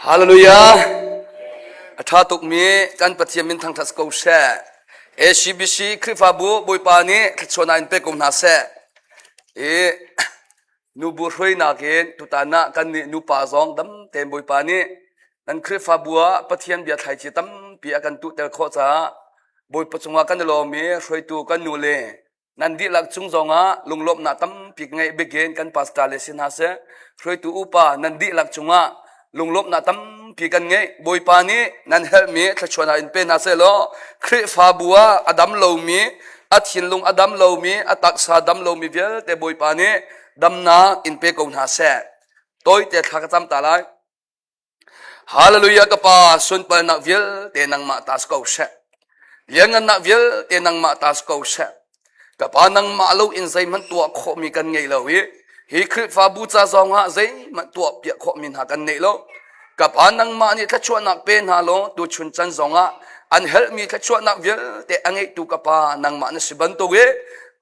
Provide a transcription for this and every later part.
Hallelujah! A ṭha tukmi kan Pathian min thangṭhat ko seh. ACBC Khrihfabu Bawipa nih thluachuahnak in pe ko hna seh. I nubu hruainak in tutan ah kannih nupa zong dam tein Bawipa nih nan Khrihfabu ah Pathian bia thlaici tampi a kan tuhter khawh caah Bawipa cungah kan i lawm i hruaitu kan nu le Nan dihlak cung zongah lunglawmhnak tampi ka ngeih bikin kan pastor le si hna seh, hruaitu upa nan dihlak cungah lunglawmhnak tampi kan ngeih. Bawipa nih nan helhmi thluachuahnak in pe hna seh law Khrihfabu ah a dam lomi, a thinlung a dam lomi, a taksa dam lomi vialte Bawipa nih damnak in pe ko hna seh. Tawite thla ka cam ta lai. Hallelujah ka Pa sunparnak vialte nangmah ta si ko seh. Lianngannak vialte nangmah ta si ko seh. Ka Pa nangmah lo in zeihmanh tuah khawhmi kan ngei lo i hi Khrihfabu ca zong ah zeihmanh tuah piah khawhmi hna kan nei lo. Ka Pa nangmah nih thluachuahnak pe hna law tuchun can zong ah an helhmi thluachuahnak vialte a ngeihtu ka Pa nangmah na si bantuk i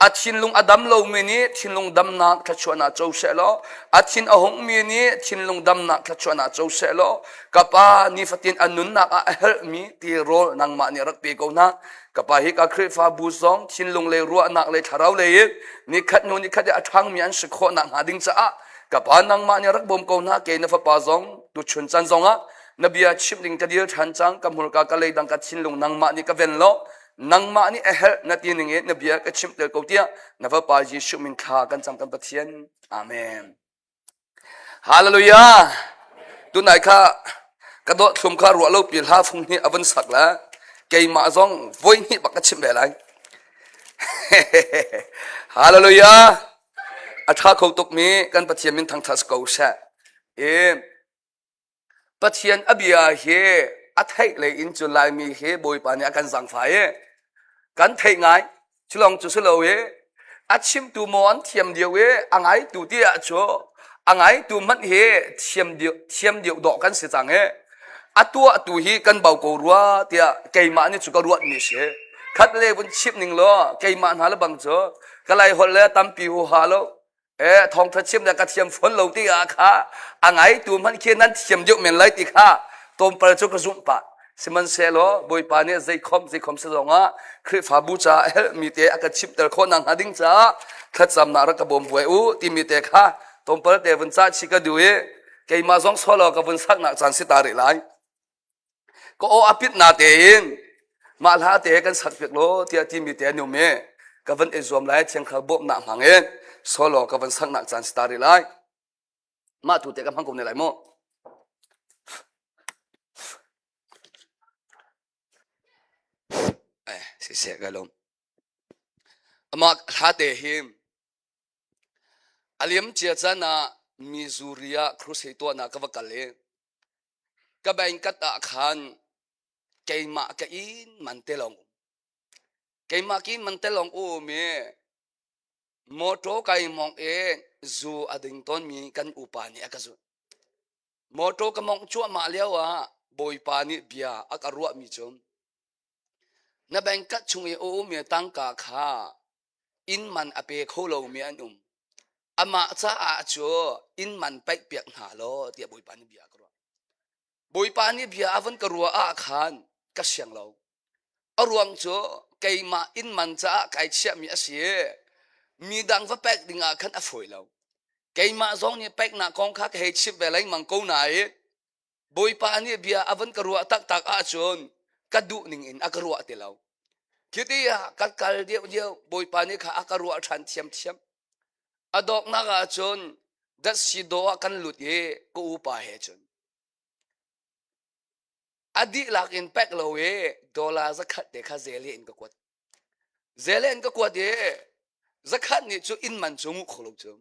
a thinlung a dam lomi nih thinlung damnak thluachuahnak co seh law a thin a hungmi nih thinlung damnak thluachuahnak co seh law ka pa nifatin a nunnak ah a herhmi tirawl nangmah nih rak pe ko hna ka pa hi ka Khrihfabu zong thinlung lei ruahnak lei thlarau lei in nikhat hnu nikhat i a ṭhangmi an si khawh nakhnga ding caah ka pa nangmah nih rak bawm ko hna kei na fapa zong tuchun chan zongah na bia chimh ding ka dil ṭhan cang ka hmurka ka leidang ka thinlung nangmah nih ka ven law nangmah nih a herh na ti ning in na bia ka chimh tel ko tiah na fapa Jesuh min thla kan cam kan Pathian. Amen. Hallelujah. Tunai kha ka dawt thlum kha ruah lo pi hla fung hnih a vun sak la keimah zong voi hnih bak ka chimh ve lai. Hallelujah. A tha kho tuk mi kan Pathian min thangthat ko seh. E Pathian a bia hi a theih lei in cun Laimi hi Bawipa nih a kan zaangfah i kan theih ngai. Culong cu si lo i a chimtu maw an thiam deuh i a ngaitu ti ah cu a ngaitu hmanh hi thiam deuh thiam deuh dawh kan si cang i a tuahtu hi kan bau ko rua tiah keimah nih cu ka ruahmi si. Khat le vun chimh ning law keimah hna le bang cu ka lai holh le tampi huha lo Eh thawngtha chim le ka thiam fawn lo ti ah kha a ngaitu hmanh khi nan thiam deuh men lai ti kha tlawmpal cu ka zumh pah. Sihmanhsehlaw Bawipa nih zeikhom zeikhom si zongah Khrihfabu caah a helhmi te a ka chimhter khawh nakhnga ding caah thlacamnak rak ka bawm vuai u timi te kha tlawmpal te vun cah chih ka duh i keimah zong solo ka vun saknak caan si ta rih lai. Ka aw a pit na tein mah hla te kan sak piak law tiah timi te an um i ka van i zuam lai thiangkhal bawmhnak hmang in solo ka van saknak caan si ta rih lai. Mah tu te ka hmang ko ne lai mu. Eh, siseh ka lawm. Amah hla te hi a liam cia caan ah Missouri ah crusade tuahnak ka va kal i Ka bank ah khan keimah ka inn man te lawng um. Keimah ka inn man te lawng um i mawṭaw kai mawngh i zu a ding tawnmi kan upa nih a ka zulh. Mawṭaw ka mawngh cuahmah lio ah Bawipa nih bia a ka ruahmi cu na bank chung i a ummi tangka kha inn man a pe kho lomi an um. Amah caah cu inn man paih piak hna law tiah Bawipa nih bia a ka ruah. Bawipa nih bia a van ka ruah ah khan ka siang lo. A ruang cu keimah inn man caah kai chiahmi a si i mi dang va pek ding ah khan a fawi lo. Keimah zong nih peknak kong kha ka hei chimh ve lengmang ko nain Bawipa nih bia a van ka ruah taktak ahcun ka duh ning in a ka ruah ti lo. Khi ah ka kal deuh deuh Bawipa nih kha a ka ruah ṭhan thiamthiam. A dawknak ahcun datsi dawh ah kan lut i ka upa he cun a dihlak in pek lo i dollar zakhat te kha zele in ka kuat. Zele in ka kuat i zakhat nih cu inn man cu nguh kho lo cu.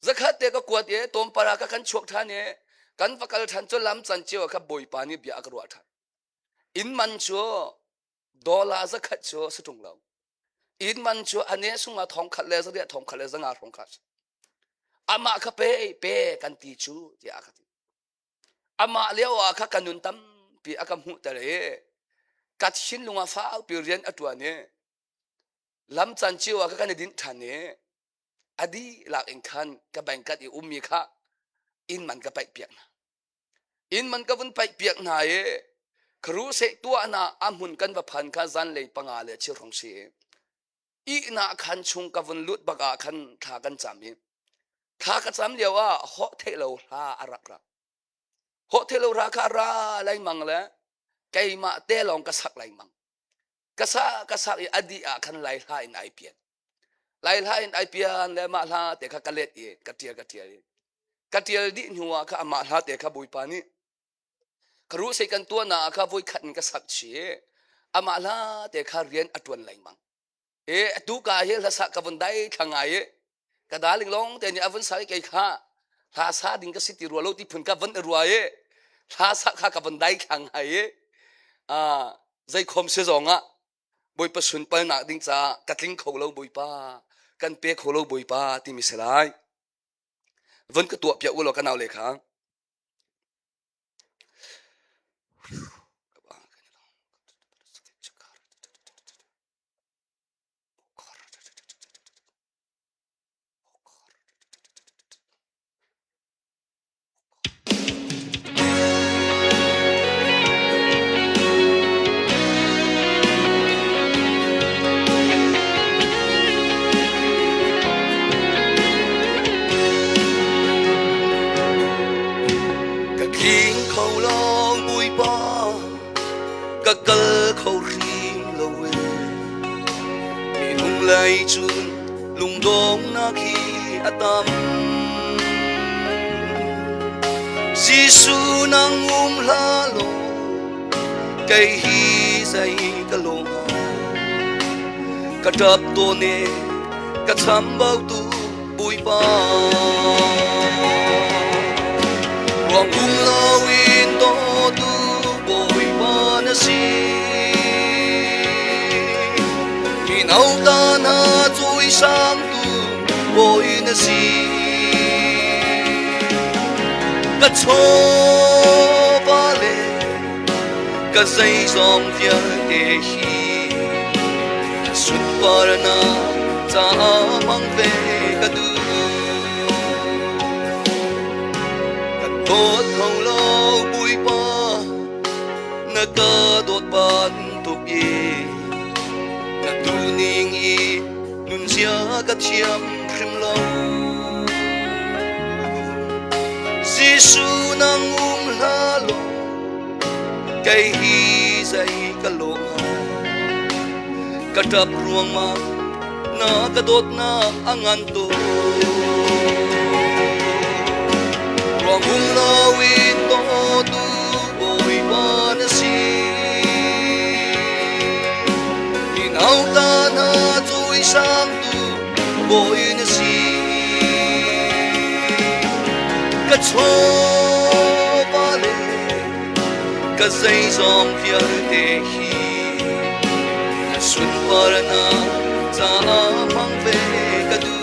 Zakhat te ka kuat i tawmpara ka kan chuak ṭhan i kan va kal ṭhan cu lam can cio ah kha Bawipa nih bia a ka ruah ṭhan. Inn man cu dollar zakhat cu a si ṭung lo. Inn man cu a ne sung ah thong khat le zariah thong khat le zanga hrawng kha a si. Amah kha pe pe kan ti cu tiah a ka ti. Amah lio ah kha ka nun tampi a ka hmuhter i ka thinlung ah fakpi rian a ṭuan i lam can cio ah kha kan i dinh ṭhan i a dihlak in khan ka bank i ummi kha inn man ka paih piak hna. Inn man ka vun paih piak hna i kharu seh tuahnak a hmun kan va phan kha zanlei panga le cheu hrawng si. Ihnak khan chung ka vun lut bak ah khan thla kan cam i thla ka cam lio ah hawh theih lo hla a rak ra. Hawh theih lo hla kha ra lengmang le keimah te lawng ka sak lengmang. Ka sa ka sak i a dih ah khan lai hla in ai pian. Lai hla in ai pian le mah hla te kha ka let i ka tial ka tial i ka tial dih hnu ah kha amah hla te kha Bawipa nih ka ruh sei kan tuahnak ah kha voikhat in ka sak chih. Amah hla te kha rian a tuan lengmang. E atu ka hi hlasa ka vun dai thla ngai i ka darling long te nih a vun sak i kei kha hla sa ding ka si ti rua lo ti phun ka vun i rua i hla sa kha ka vun dai thla ngai i zei khom si zong ah Bawipa sunpalnak ding caah ka tling kho lo Bawipa kan pe kho lo Bawipa timi si lai vun ka tuah piak u law ka nau le kha. Ka tling kho lo Bawipa ka kal kho hrim lo e minung lei cun lungdongnak hi a tam. Jesuh nang um hlah law kei hi zei ka lawm ka ṭap tawn e ka chambau tu Bawipa. Ruang um loin dawtu Bawipa na si. Mino ta hna cawisangtu Bawi na si. Ka chawva le ka zeizong vialte hi sunparnak caah hmang ve ka duh. Kan dawt kho lo Bawipa, na ka dawt bantuk i na duhning i nunzia ka thiam hrim lo. Jesuh nang um hlah law kei hi zei ka lawh hnga. Ka ṭap ruangmang na ka dawtnak a ngan tuk. Ruang um loin dawtu Bawipa na si. Mino ta hna cawisangtu Bawi na si. Ka chawva le ka zeizong vialte hi na sunparnak caah hmang ve ka duh.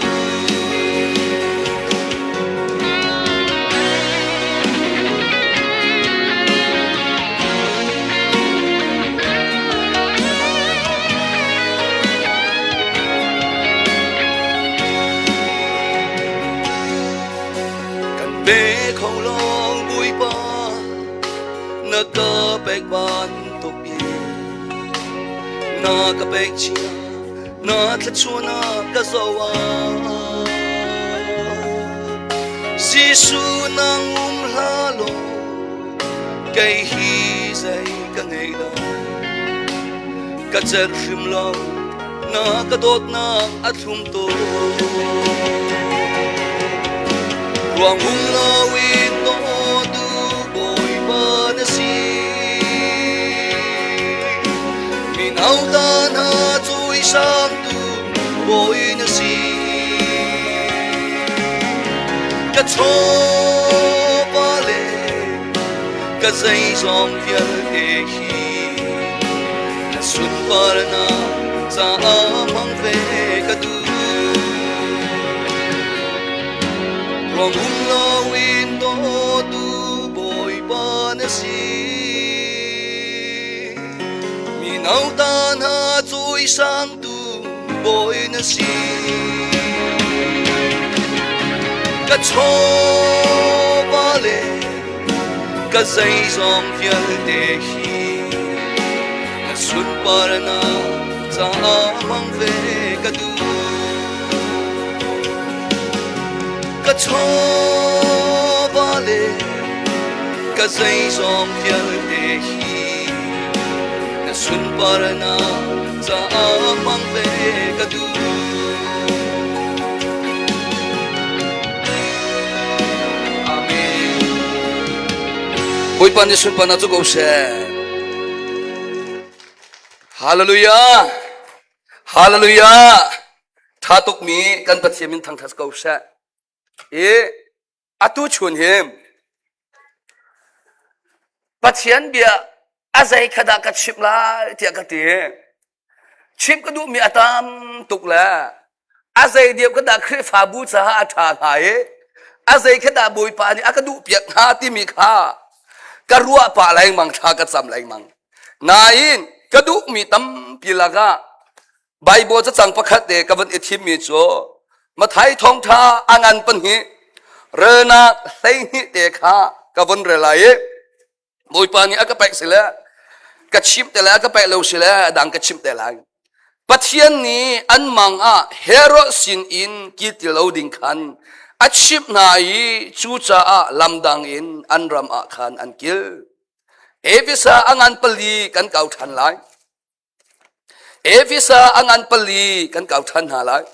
Kan pe kho lo Bawipa na ka pek bantuk in na ka pek chia na thluachuahnak ka zoh ah Jesuh nang um hlah law kei hi zei ka ngei lo ka cer hrim lo na ka dawtnak a thlum tuk ruang um loin dawtu Bawipa na si mino ta hna cawisangtu Bawi na si ka chawva le ka zeizong vialte hi na sunparnak caah hmang ve ka duh. Ruang um loin dawtu Bawipa na si. Mino ta hna cawisangtu Bawi na si. Ka chawva le. Ka zeizong vialte hi na sunparnak caah hmang ve ka duh. Ka chawva le ka zeizong vialte hi na sunparnak caah hmang ve ka duh. Amen. Bawipa nih sunparnak cu ko seh. Hallelujah. Hallelujah. Tha tukmi kan Pathian min thangthat ko seh. I atu chun hi Pathian bia a zei kha dah ka chimh lai tiah ka ti. Chimh ka duhmi a tam tuk le a zei deuh ka dah Khrihfabu caah a ṭha hnga i a zei kha dah Bawipa nih a ka duhpiak hnga timi kha ka ruah pah lengmang thla ka cam lengmang. Nain ka duhmi tampi lakah Baibal cacang pakhat te ka van i thimmi cu Mathai thawngṭha a ngan pahnih relnak 12 te kha ka vun rel lai i Bawipa nih a ka pek si le ka chimh te le a ka pek lo si le a dang ka chimh te lai. Pathian nih an mang ah Herod sin in kil ti lo ding khan a chimh hna i cucaah lamdang in an ram ah khan an kil. Efesa a ngan pali kan kau ṭhan lai. Efesa a ngan pali kan kau ṭhan hna lai.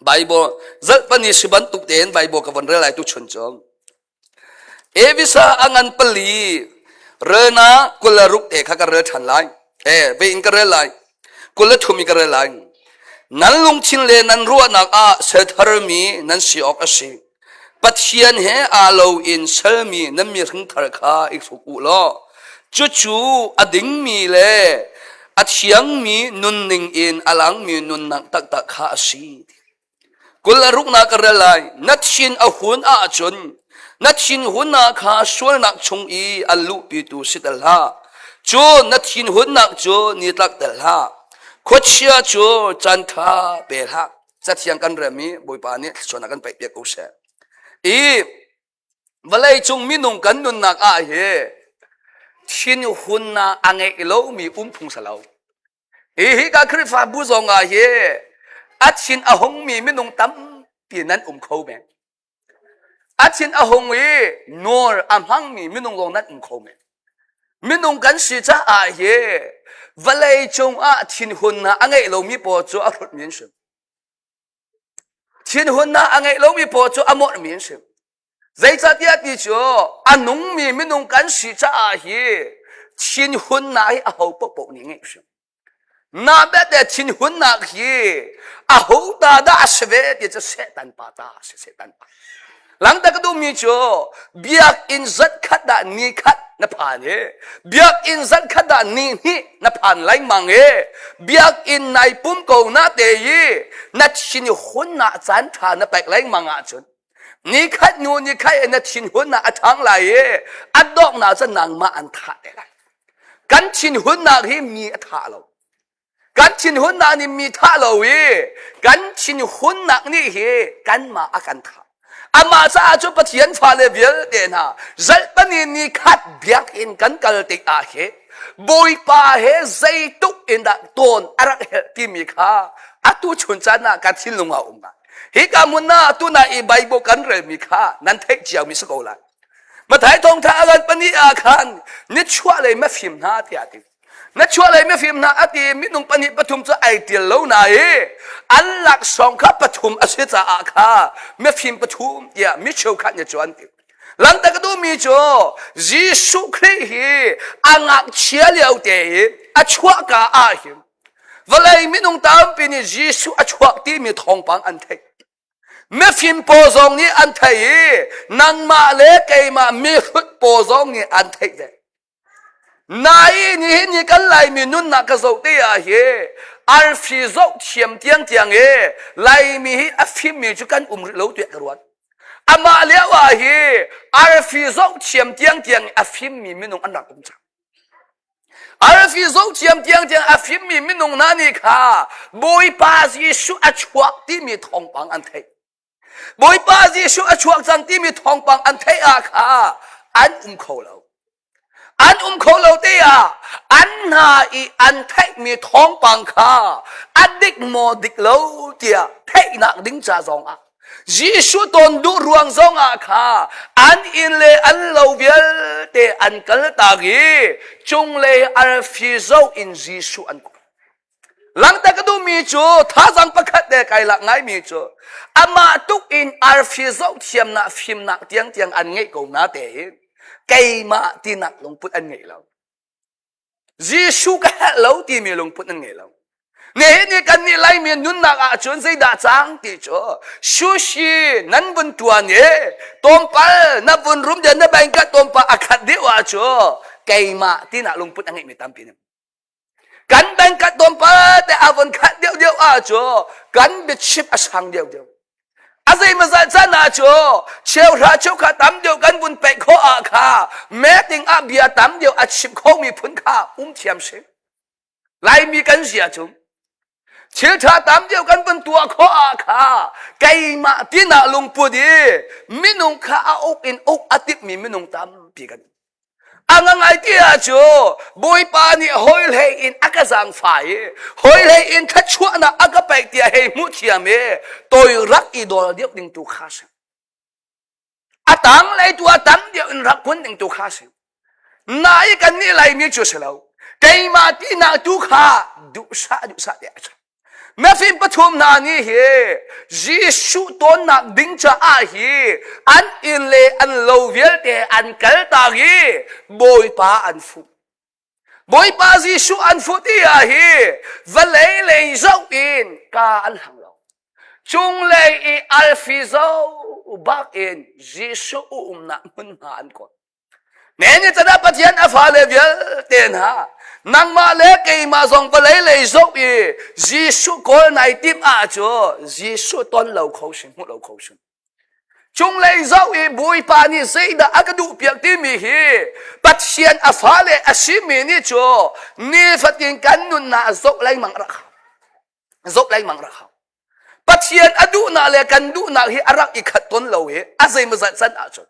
Bible zalhpani si bantuk tein Bible ka von rel lai tu chun cung. Efesa a ngan pali relna 26 te kha ka rel ṭhan lai. E, ve in ka rel lai. 23 in ka rel lai. Nan lungthin le nan ruahnak ah sertharmi nan si awk a si. Pathian he aa lo in sermi nan mihring thar kha i hruk u law cucu a dingmi le a thiangmi nunning in a langmi nunnak taktak kha a si. Kul a ruknak ka rel lai. Na thin a hun ahcun na thinhunnak kha sualnak chung i an luhpitu si tel hlah. Cun na thinhunnak cu nitlak tel hlah. Khuachia cu caan ṭha pe hlah. Cathiang kan rem i Bawipa nih thluachuahnak kan paih piak ko seh. I vawlei cung minung kan nunnak ah hi thinhunnak a ngeih lomi um phung si lo. Hi hi ka Khrihfabu zong ah hi a thin a hungmi minung tampi nan um kho men. A thin a hung i nawl a hmangmi minung zong nan um kho men. Minung kan si caah hi vawlei cungah thinhunnak a ngeih lomi pawl cu a hrutmi an si. Thinhunnak a ngeih lomi pawl cu a mawhmi an si. Zeicahtiah ti cu a nungmi minung kan si caah hi thinhunnak hi aho paohpaoh nih ngeih a si. Na bete thinhunnak hi aho ta dah a si ve ti cu Satan pa ta a si Satan pa. Langta ka duhmi cu biakinn zat khat dah ni khat na phan i biakinn zat khat dah ni hnih na phan lengmang i biakinn nai pum ko na te i na thinhunnak caan ṭha na pek lengmang ahcun ni khat hnu ni khat na thinhunnak a ṭhang lai i a donghnak cun nangmah an thah te lai. Kan thinhunnak hi mi a thah lo. Kan thinhunnak nih mi thah lo i kan thinhunnak nih hi kanmah a kan thah. Amah caah cu Pathian fale vialte hna zalhpani ni khat biakinn kan kal tik ah hi Bawipa he zeituk in dah tawn a rak helh timi kha atu chun caan ah kan thinlung ah um lai. Hika hmun ah tuna i Bible kan relmi kha nan theih ciami si ko lai. Mathai thawngtha a rat pahnih ah khan nichuah lei mafim hna tiah a ti. Nichuah lei mafim hna a ti minung pahnih pathum cu ai tial lo na i an laksawng kha pathum a si caah kha mafim pathum tiah mi cheukhat nih cu an ti. Langta ka duhmi cu Jesuh Khrih hi a ngakchia lio te i a chuahka ah hin vawlei minung tampi nih Jesuh a chuak timi thawngpang an theih. Mifim paw zong nih an theih i nangmah le keimah mihrut paw zong nih an theih ve. Nai nihin ni kan Laimi nunnak ka zoh te ah hi arfi zoh thiam tiangtiang i Laimi hi a fimmi cu kan um rih lo tiah ka ruat. Amah lio ah hi arfi zoh thiam tiangtiang i a fimmi minung an rak um cang. Arfi zohthiam tiangtiang a fimmi minung hna nih kha Bawipa Jesuh a chuak timi thawngpang an theih. Bawipa Jesuh a chuak cang timi thawngpang an theih ah kha An um kho lo. An um kho lo te ah an hna i an theihmi thawngpang kha a dik maw dik lo tiah theihnak ding ca zong ah Jesuh ton duh ruang zong ah kha an inn le an lo vialte an kal tak i cunglei arfi zoh in Jesuh an kawl. Langter ka duhmi cu thazang pakhat le kai lak ngaimi cu amah tuk in arfi zoh thiamnak fimnak tiangtiang an ngeih ko na tein keimah tinak lungput an ngei lo. Jesuh ka herh lo timi lungput an ngei lo. Nihin ni kan nih Laimi nunnak ahcun zeidah cang ti cu sushi nan vun tuan i tawmpal na vun rum de na bank ah tawmpal a khat deuh ahcu keimah tinak lungput a ngeihmi tampi nih kan bank ah tawmpal te a vun khat deuh deuh ahcu kan biachim a sang deuh deuh a zeimazat caan ah cu cheuhra cheukhat tam deuh kan vun pek khawh ah kha meting ah bia tam deuh a chim khomi phun kha um thiam si Laimi kan zia cu thil ṭha tam deuh kan vun tuah khawh ah kha keimah tinah lungput i minung kha a uk in uk a timhmi minung tampi kan a ngangai ti ah cu Bawipa nih hawihlei in a ka zaangfah i hawihlei in thluachuahnak a ka pek tiah hei hmuh thiam i toi rak i dawl deuh ding tu kha si. A tanglei tu a tam deuh in rak kun ding tu kha si. Na i kan nih Laimi cu si lo. Keimah tinak tu kha duhsah duhsah te a ṭha. Mefim pathum hna nih hi Jesuh tawnnak ding caah hi an inn le an lo vialte an kaltak i Bawipa an fuh. Bawipa Jesuh an fuh ti ah hi vawlei lei zoh in ka an hlang lo. Cunglei i alfi zoh bak in Jesuh umnak hmunhma an kawl. Meni canah Pathian a fale vialte hna nangmah le keimah zong vawlei lei zoh i Jesuh kawl nai timh ah cu Jesuh ton lo kho sin hmuh lo kho sin. Cunglei zoh i Bawipa nih zeidah a ka duh piak timi hi Pathian a fale a simi nih cu nifatin kan nunnak zoh lengmang rak hau. Zoh lengmang rak hau. Pathian a duhnak le kan duhnak hi a rak i khat ton lo i a zeimawzat can ahcun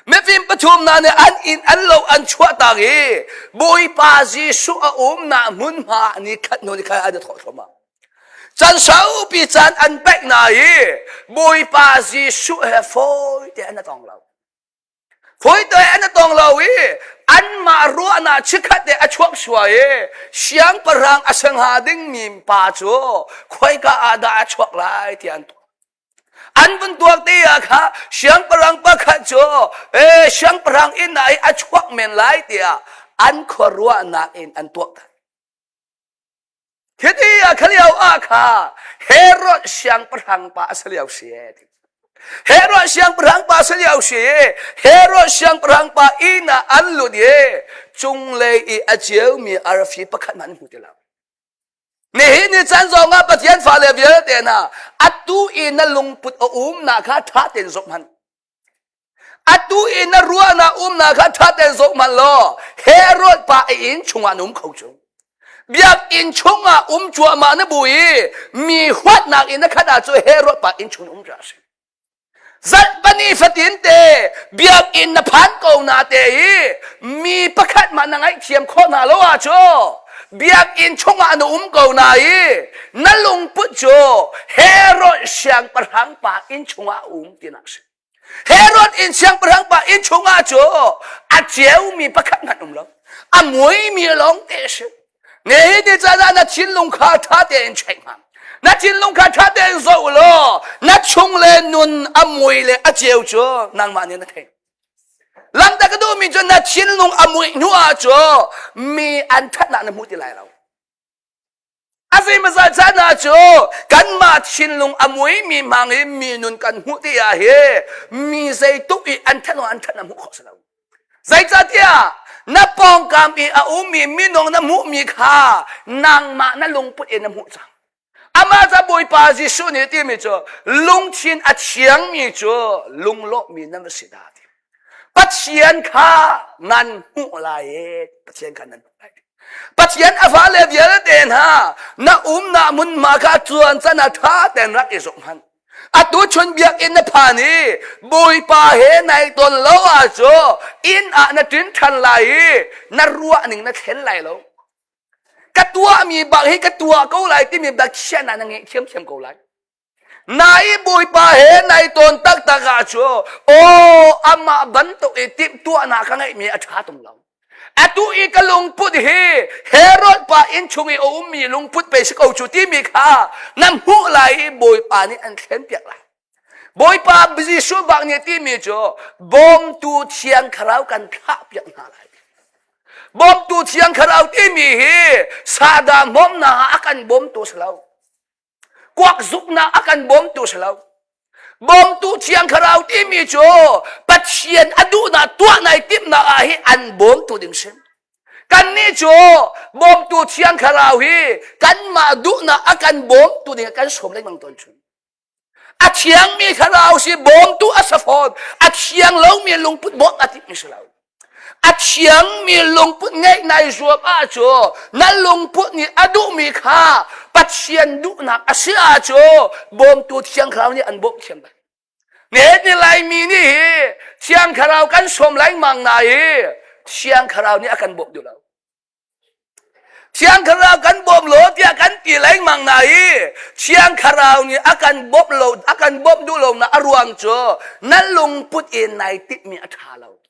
Mifim pathum hna nih an inn an lo an chuahtak i Bawipa Jesuh a umnak hmunhma ni khat hnu ni khat an i thawh thluahmah. Can saupi caan an paih hna i Bawipa Jesuh he fawi te an i tong lo. Fawi te an i tong lo i anmah ruahnak chikkhat te a chuak suai i siangpahrang a si hnga dingmi pa cu khoika ah dah a chuak lai tiah an tuah. An vun tuak te ah kha siangpahrang pakhat cu e siangpahrang inn ah a chuak men lai tiah an khuaruahnak in an tuak. Hiti a kha lio ah kha Herod siangpahrang pa a si lio si Herod siangpahrang pa si lio si Herod siangpahrang pa inn ah an lut i cunglei i a ceumi arfi pakhat hmanh an hmu ti lo. Nihin ni caan zongah Pathian fale vialte hna atu i na lungput a umnak kha ṭha tein zoh hmanh. Atu i na ruahnak umnak kha ṭha tein zoh hmanh law Herod pa a inn chungah na um kho cu. Biakinn chungah um cuahmah na bu i mi huatnak in na khat ahcun Herod pa inn chung um cu a si. Zarhpini fatin te biakinn na phan ko na te i mi pakhat mah na ngaihthiam khawh hna lo ahcun biakinn chungah na um ko na i na lungput cu Herod siangpahrang pa inn chungah a um tinak si. Herod inn siangpahrang pa inn chungah cu a ceumi pakhat hmanh um lo. A muimi lawng te a si. Nihin ni caan ah na thinlung kha ṭha tein check hna. Na thinlung kha ṭha tein zoh law na chung le nun a mui le a ceu cu nangmah nih na theih. Lamta ka duhmi cu na thinlung a muih hnu ah cu mi an ṭhatnak na hmu ti lai lo. A zeimazat caan ah cu kanmah thinlung a muimi hmang i mi nun kan hmuh ti ah hi mi zeituk i an ṭhat an ṭhatnak hmuh khawh si lo. Zeicahtiah na pawngkam i a ummi minung na hmuhmi kha nangmah na lungput in na hmuh cang. Amah ca Bawipa Jesuh nih timi cu lungthin a thiangmi cu lunglawmhmi nan va si dah ti. Pathian kha nan hmuh lai i Pathian kha nan hmuh lai. Pathian a fale vialte hna na umnak hmunhma kha cuan can ah ṭha tein rak i zoh hmanh. Atu chun biakinn na phan i Bawipa he nai ton lo ahcun inn ah na ṭin ṭhan lai i na ruah ning na thlen lai lo. Ka tuahmi bak hi ka tuah ko lai timi bak chiahnak na ngeih thiamthiam ko lai. Nai Bawipa he nai ton taktak ahcun aw amah bantuk i timhtuahnak ka ngeihmi a ṭha tung lo. Atu i ka lungput hi Herod pa inn chung i a ummi lungput pei si ko cu timi kha na hmuh lai i Bawipa nih an thlenpiak lai. Bawipa Jesuh bak nih timi cu bawmtu thiang thlarau kan thlahpiak hna lai. Bawmtu thiang thlarau timi hi sahdah hmawmnak ah a kan bawmtu si lo. Kuak zuknak a kan bawmtu si lo. Bawmtu Thiang Thlarau timi cu Pathian a duhnak tuah nai timhnak ah hi an bawmtu ding si. Kannih cu bawmtu Thiang Thlarau hi kanmah duhnak a kan bawmtu ding kan sawm lengmang tawn chun. A thiangmi thlarau si bawmtu a si fawn. A thiang lomi lungput bawmh a timhmi si lo. A thiangmi lungput ngeih nai zuam ahcun na lungput nih a duhmi kha Pathian duhnak a si ahcun bawmtu Thiang Thlarau nih an bawmh thiam lai. Nihin Laimi nih hi Thiang Thlarau kan sawm lengmang na i Thiang Thlarau nih a kan bawmh duh lo. Thiang Thlarau kan bawm law tiah kan ti lengmang na i Thiang Thlarau nih a kan bawmh lo a kan bawmh duh lo na a ruang cu na lungput in nai timhmi a ṭha lo.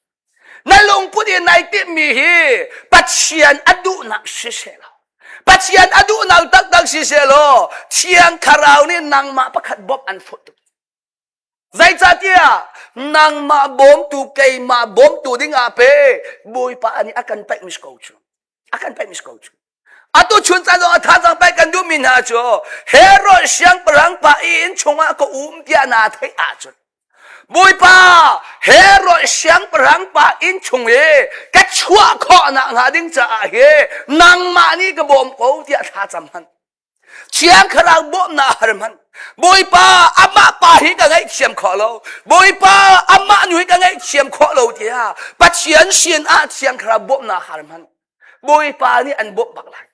Na lungput in nai timhmi hi Pathian a duhnak siseh lo. Pathian a duhnak taktak siseh law Thiang Thlarau nih nangmah pakhat bawmh an fuh tuk. Zeicahtiah nangmah bawmtu keimah bawmtu ding ah pe Bawipa nih a kan paih mis ko cu. A kan paih mis ko cu. Atu chun caan zong a thazaang paih kan duhmi hna cu Herod siangpahrang pa i inn chungah ka um tiah naa theih ahcun Bawipa Herod siangpahrang pa inn chung i ka chuah khawh nak hnga ding caah hi nangmah nih ka bawm ko tiah thla cam hmanh. Thiang Thlarau bawmhnak har hmanh. Bawipa amah pa hi ka ngaihthiam khawh lo. Bawipa amah nu hi ka ngaihthiam khawh lo tiah Pathian sin ah Thiang Thlarau bawmhnak har hmanh. Bawipa nih an bawmh bak lai.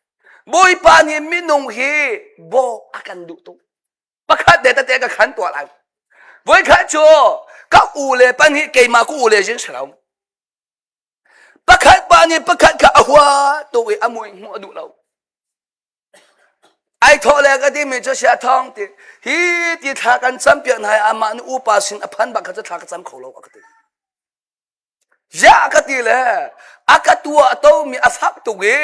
Bawipa nih minung hi bawh a kan duh tuk. Pakhat de tete ka khan tuah lai. Voikhat cu ka u le pan hi keimah ka u le jin si lo. Pakhat pa nih pakhat kha a hua tuk i a mui hmuh a duh lo. Ai thawh le ka timi cu sia thawng ti hi ti thla kan cam piak hna i amah nu upa sin a phan bak kha cu thla ka cam kho lo a ka ti. Ya ka ti le a ka tuah to mi a fak tuk i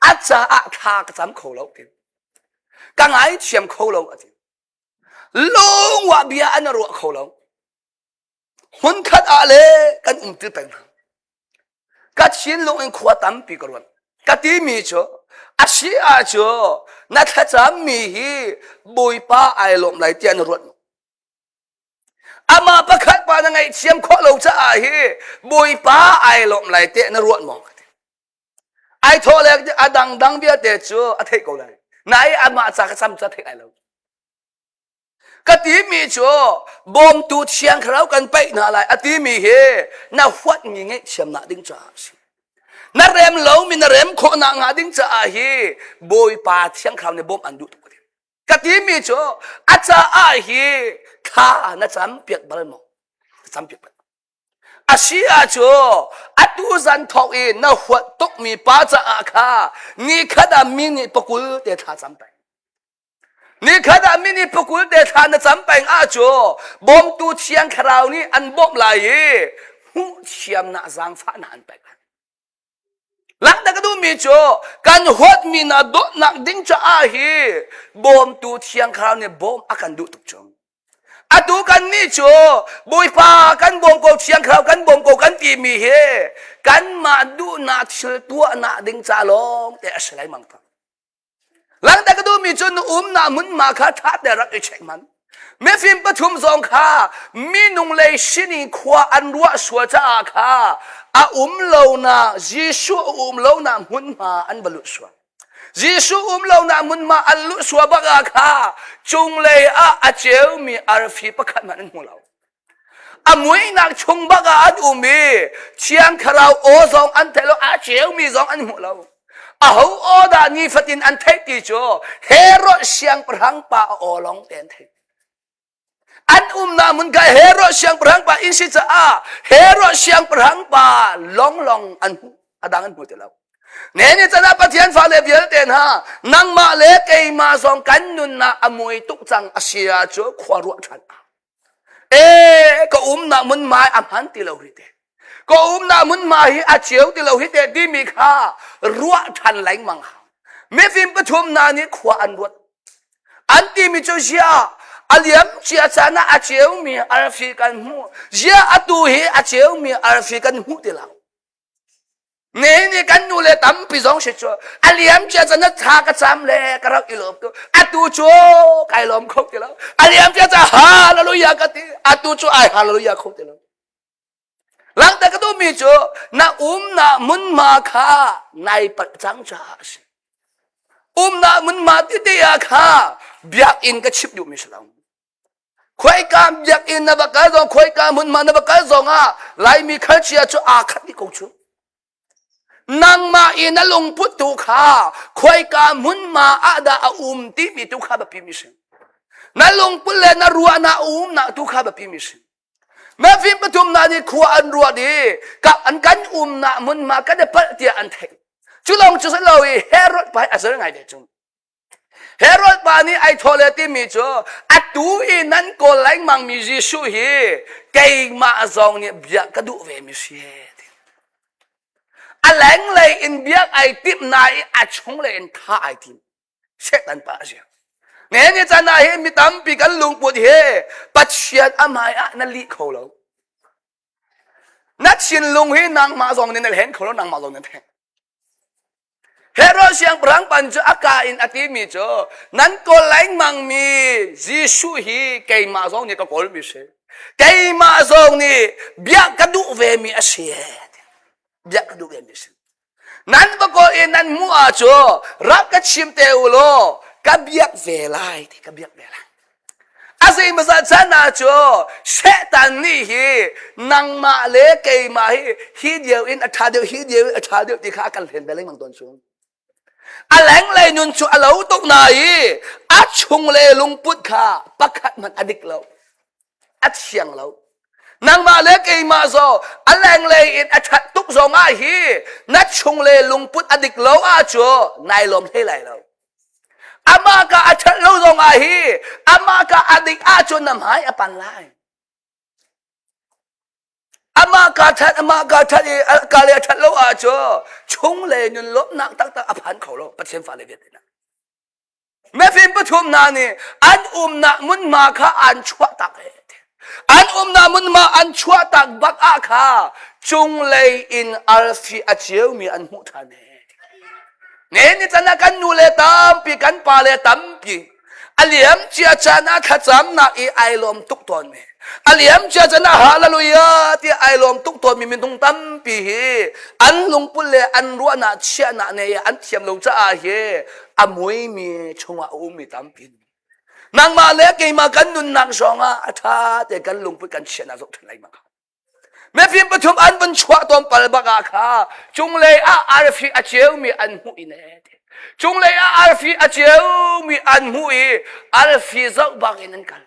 a caah thla ka cam kho lo ti. Ka ngaithiam kho lo a ti. Lungwah bia an ruah kho lo. Hmunkhat ah le kan um ti peng hna. Ka thinlung in khua tampi ka ruat. Ka timi cu a si ah cu na thlacammi hi Bawipa ai lawm lai tiah na ruat. Amah pakhat pa na ngaihthiam khawh lo caah hi Bawipa ai lawm lai tiah na ruat maw? Ai thawh le a dangdang vialte cu a theih ko lai. Nai amah ca ka cam cu a theih lai lo. Ka timi cu bawmtu thiang thlarau kan paih hna lai a timi hi na huatmi ngaihthiamnak ding caah a si. Na rem lomi na rem khawhnak hnga ding caah hi Bawipa thiang thlarau nih bawmh an duh tuk. Ka timi cu a caah hi thla na cam piak bal maw? Na cam piak bal. A si ah cu atu zan thawk i na huat tukmi pa caah kha ni khat ah mi nih pakul te thla cam peng. Nikhat ah minute pakul te thla na cam peng ahcu bawmtu thiang thlarau nih an bawmh lai i hmuh thiamnak zaangfahnak an pek lai. Langhter ka duhmi cu kan huatmi na dawtnak ding caah hi bawmtu thiang thlarau nih bawm a kan duh tuk cu. Atu kan nih cu Bawipa kan bawm ko thiang thlarau kan bawm ko kan timi hi kanmah duhnak thil tuahnak ding ca lawng te a si lai mang tak. Langhter ka duhmi cu na umnak hmunhma kha ṭha te rak i check man. Mifim pathum zong kha minung lei sining khua an ruah sual caah kha a um lonak Jesuh a um lonak hmunhma an va lut sual. Jesuh um lonak hmunhma an luh sual bak ah kha cunglei ah a ceumi arfi pakhat hmanh an hmu lo. A muihnak chung bak ah an um i Thiang Thlarau aw zong an theih lo, a ceumi zong an hmu lo. Aho aw dah nifatin an theih ti cu Herod siangpahrang pa a aw lawng te an theih. An umnak hmun kha Herod siangpahrang pa inn si caah Herod siangpahrang pa longlong an hmuh. A dang an hmu ti lo. Ne ni can ah Pathian fale vialte hna nangmah le keimah zong kan nunnak a mui tuk cang a si ahcun khua ruah ṭhan. E ka umnak hmunhma a hman ti lo hi te. Ka umnak hmunhma hi a ceu ti lo hi te timi kha ruah ṭhan lengmang. Mifim pathum hna nih khua an ruat. An timi cu zia a liam cia caan ah a ceumi arfi kan hmuh. Zia atu hi a ceumi arfi kan hmuh ti lo. Ne nih kan nu le tampi zong si cu a liam cia caan ah thla ka cam le ka rak i lawm tu. Atu cu kai lawm kho ti lo. A liam cia caan hallelujah ka ti. Atu cu ai hallelujah kho ti lo. Langhter ka duhmi cu na umnak hmunhma kha nai palh cang caah a si. Umnak hmunhma tete ah kha biakinn ka chimh duhmi si lo. Khuaika biakinn na va kal zong khuaika hmunhma na va kal zong ah Laimi culture cu aa khat dih ko cu. Nangmah i na lungput tu kha khuaika hmunhma ah dah a um timi tu kha biapi mi si. Na lungput le na ruahnak a umnak tu kha biapi mi si. Mafim pathum hna nih khua an ruat i an kan umnak hmunhma kan i palh tiah an theih. Cu lawng cu si lo i Herod pa a zel ngai ve cu. Herod pa nih ai thawh le timi cu atu i nan kawl lengmang mi Jesuh hi keimah zong nih bia ka duh ve mi si. A lenglei in biak ai timh na i a chunglei in tha ai tim. Satan pa a si. Ne ni chan ah hin mi tampi kan lungput hi Pathian a hmai ah na lih kho lo. Na thinlung hi nangmah zong nih na hlen kho lo, nangmah zong nih na theng. Herod siangpahrang pan cu a ka in a timi cu nan kawl lengmang mi Jesuh hi keimah zong nih ka kawl mi si. Keimah zong nih biak ka duh ve mi a si. Biak ka duh ve mi a si. Nan va kawl i nan hmuh ahcun rak ka chim te u law ka biak ve lai ti ka biak ve lai. A zeimawzat caan ah cu Satan nih hi nangmah le keimah hi hi deu in a ṭha deuh hi deu in a ṭha deuh ti kha a kan hlen ve lengmang tawn cu. A lenglei nun cu a lo tuk na i a chunglei lungput kha pakhat hmanh a dik lo. A thiang lo. Nangmah le keimah zaw a lenglei in a ṭhat tuk zong ah hi na chunglei lungput a dik lo ahcun nai lawm hlei lai lo. Amah ka a ṭhat lo zong ah hi amah ka a dik ahcun na hmai a pan lai. Amah ka ṭhat amah ka ṭhat i ka le a ṭhat lo ahcun chunglei nun lawmhnak taktak a phan kho lo Pathian fale vialte hna. Mifim pathum hna nih an umnak hmunhma kha an chuahtak an umnak hmunhma an chuahtak bak ah kha cunglei in arfi a ceumi an hmuh ṭhan ne ni can ah kan nu le tampi kan pa le tampi a liam cia caan ah thlacamnak i ai lawm tuk tawn mi A liam cia can ah hallelujah ti ai lawm tuk tawnmi minung tampi hi an lungput le an ruahnak chiahnak ne an thiam lo caah hi a muimi chungah a ummi tampi. Nangmah le keimah kan nunnak zongah a ṭha te kan lungput kan chiahnak zoh ṭhan lai ma. Mifim pathum an van chuah tawn pal bak ah kha cunglei ah arfi a ceumi an hmuh i ne. Cunglei ah arfi a ceumi an hmuh i arfi zoh bak in an kal.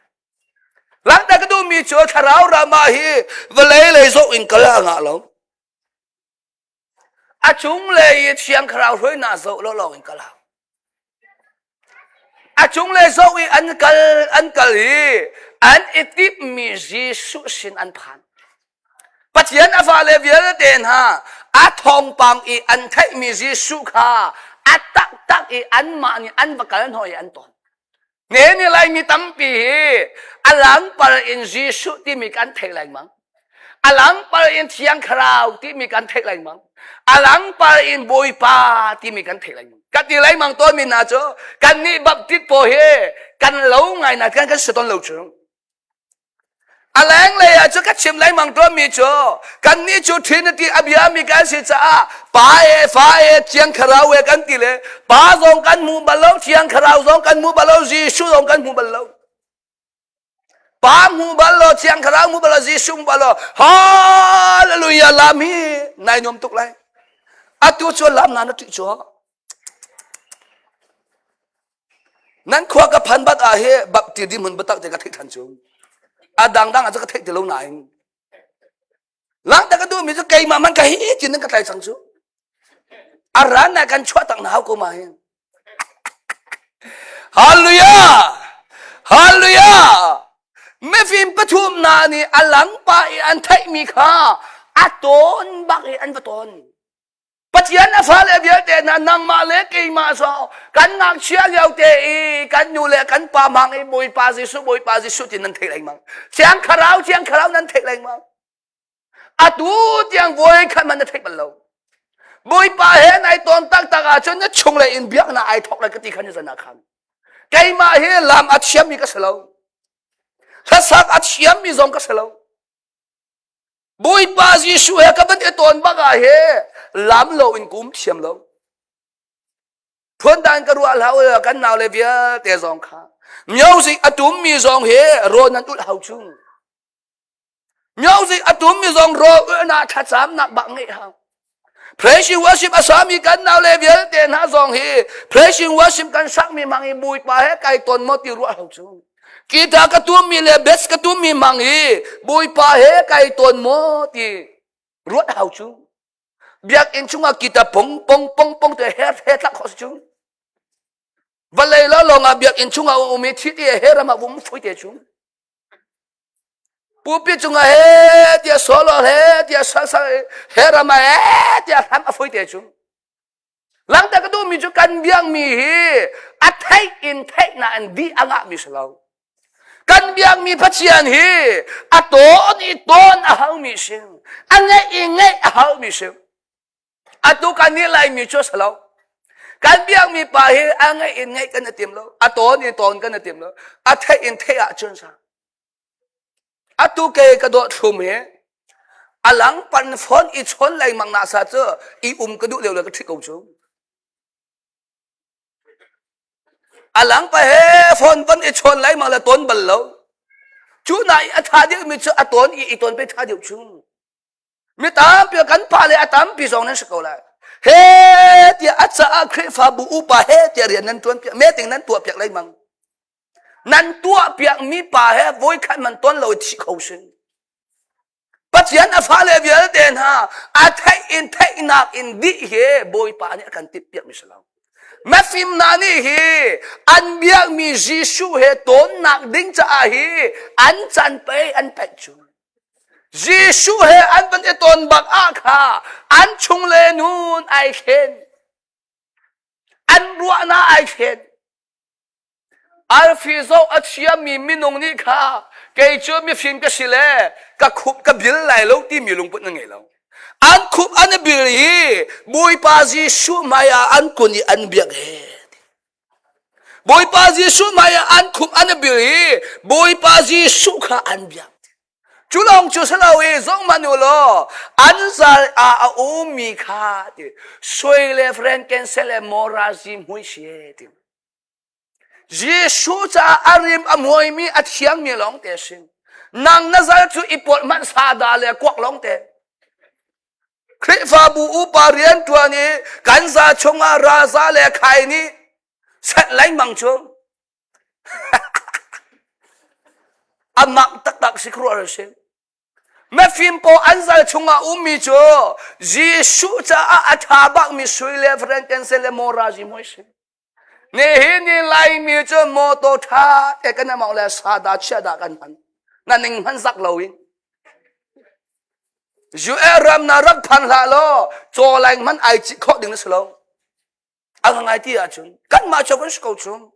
Langhter ka duhmi cu thlarau ram ah hi vawlei lei zoh in kal a ngah lo. A cunglei i thiang thlarau hruainak zoh lo lawng in kal hau. A cunglei zoh i an kal an kal i an i timhmi Jesuh sin an phan. Pathian a fale vialte hna a thawngpang i an theihmi Jesuh kha a taktak i anmah nih an va kal hnawh i an ton. Ne ni Laimi tampi hi a langpal in Jesuh timi kan theih lengmang. A langpal in Thiang Thlarau timi kan theih lengmang. A langpal in Bawipa timi kan theih lengmang. Kan ti lengmang tawnmi hna cu kannih Baptist pawl hi kan lo ngai na kan kan si tawn lo cu. A lenglei ah cu ka chim lengmang tawnmi cu kannih cu Trinity a biami kan si caah Pa e Fa e Thiang Thlarau e kan ti le Pa zong kan hmu bal lo Thiang Thlarau zong kan hmu bal lo Jesuh zong kan hmu bal lo. Pa hmu bal lo Thiang Thlarau hmu bal lo Jesuh hmu bal lo Hallelujah lam hi nai nuam tuk lai. Atu cu lam na na ṭih cu Nan khua ka phan bak ah hi bapti dihmun biatak te ka theih than cu. A dangdang ah cu ka theih ti lo nain. Langta ka duhmi cu keimah man ka hi cin nan ka tlai cang cu. A ran na kan chuah tak na hau ko ma hi. Hallelujah! Hallelujah! Mifim pathum na nih a lang pa i an theihmi kha a tawn bak i an va tawn. Pathian a fale vialte hna nangmah le keimah zong kan ngakchia lio te i kan nu le kan pa mang i Bawipa Jesuh Bawipa Jesuh ti nan theih lengmang. Thiang Thlarau Thiang Thlarau nan theih lengmang. Atu tiang voi khat man na theih bal lo. Bawipa he nai tawn taktak ahcun na chung le in biaknak ai thawk lai ka ti khan zan ah khan. Keimah hi lam a thiammi ka si lo. Hlasak a thiammi zong ka si lo. Bawipa Jesuh he ka van i tawn bak ah he lam lo in kum thiam lo. Phundan ka ruah hlah kan nau le vialte zong kha music a tummi zong hi rawl nan ulh hau chung. Music a tummi zong rawl ulhnak thlacamnak bak ngeih hau. Praise worship a sami kan nau le vialte hna zong hi praise worship kan sakmi mang i Bawipa he kai ton maw ti ruah hau chung. Guitar ka tummi le bass ka tummi mang hi Bawipa he kai ton maw ti ruat hau chung. Biakinn chungah guitar pong pong pong pong te he he tlak khawh si chung. Vawlei lo lawng ah biakinn chungah um i thi ti he ram ah vum fui te chung. Pupi cungah he tiah solo he tiah salsa he rama he tiah hram a foi te cu. Langta ka duhmi cu kan biakmi hi a theih in theih na in dih a ngahmi si lo. Kan biakmi Pathian hi a tawn i tawn a haumi si. A ngeih i ngeih a haumi si. Atu kan nih Laimi cu a si lo. Kan biakmi pa hi a ngeih in ngeih kan i tim lo. A tawn in tawn kan i tim lo. A theih in theih ahcun sa. Atu ke ka dawh thlum hi a lang pan phone i chawn lengmang na sa cu i um ka duh lio le ka ṭhi ko cu. A lang pa he phone van i chawn lengmang le tawn bal lo. Cu na i a ṭha deuh mi cu a tawn i i tawn pe ṭha deuh cu. Mi tampi kan pa le a tampi zong nan si ko lai. He tiah a caah Khrihfabu upa he tiah rian nan ṭuan piak meeting nan tuah piak lengmang. Nan tuah piakmi pa he voikhat man ton lo thi kho sin. Pathian a fale vialte hna a theih in theihnak in dih hi Bawipa nih a kan timh piakmi si lo. Mafim hna nih hi an biakmi Jesuh he tawnnak ding caah hi an can pei an peih cu. Jesuh he an van i tawn bak ah kha an chung le nun ai thlen. An ruahnak ai thlen. Arfi zoh a thiammi minung nih kha kei cu mifim ka si le ka khup ka bil lai lo timi lungput na ngei lo. An khup an bil i Bawipa Jesuh hmai ah an kun i an biak he. Bawipa Jesuh hmai ah an khup an bil i Bawipa Jesuh kha an biak. Cu lawng cu si lo i zohhmanh u law an zal ah a ummi kha ti sui le frankincense le morazi hmui si ti. Jesuh caah a rim a muaimi a thiangmi lawng te a si. Nang na zal cu i pawlh hmanh sada le kuak lawng te. Khrihfabu upa rianṭuan i kan za chungah raza le khai nih set lengmang cu a mak taktak si khuaruahhar a si. Mifim pawl an zal chungah ummi cu Jesuh caah a ṭha bakmi sui le frankincense le mawrazi muai si. Nihin ni Laimi cu mawtaw ṭha te kan amang le sada chia dah kan hman. Na ning hman zak loin. US ram na rak phan hlah law caw laing hman ai cih khawh ding na si lo. A ngai ti ahcun kanmah cu kan si ko chung.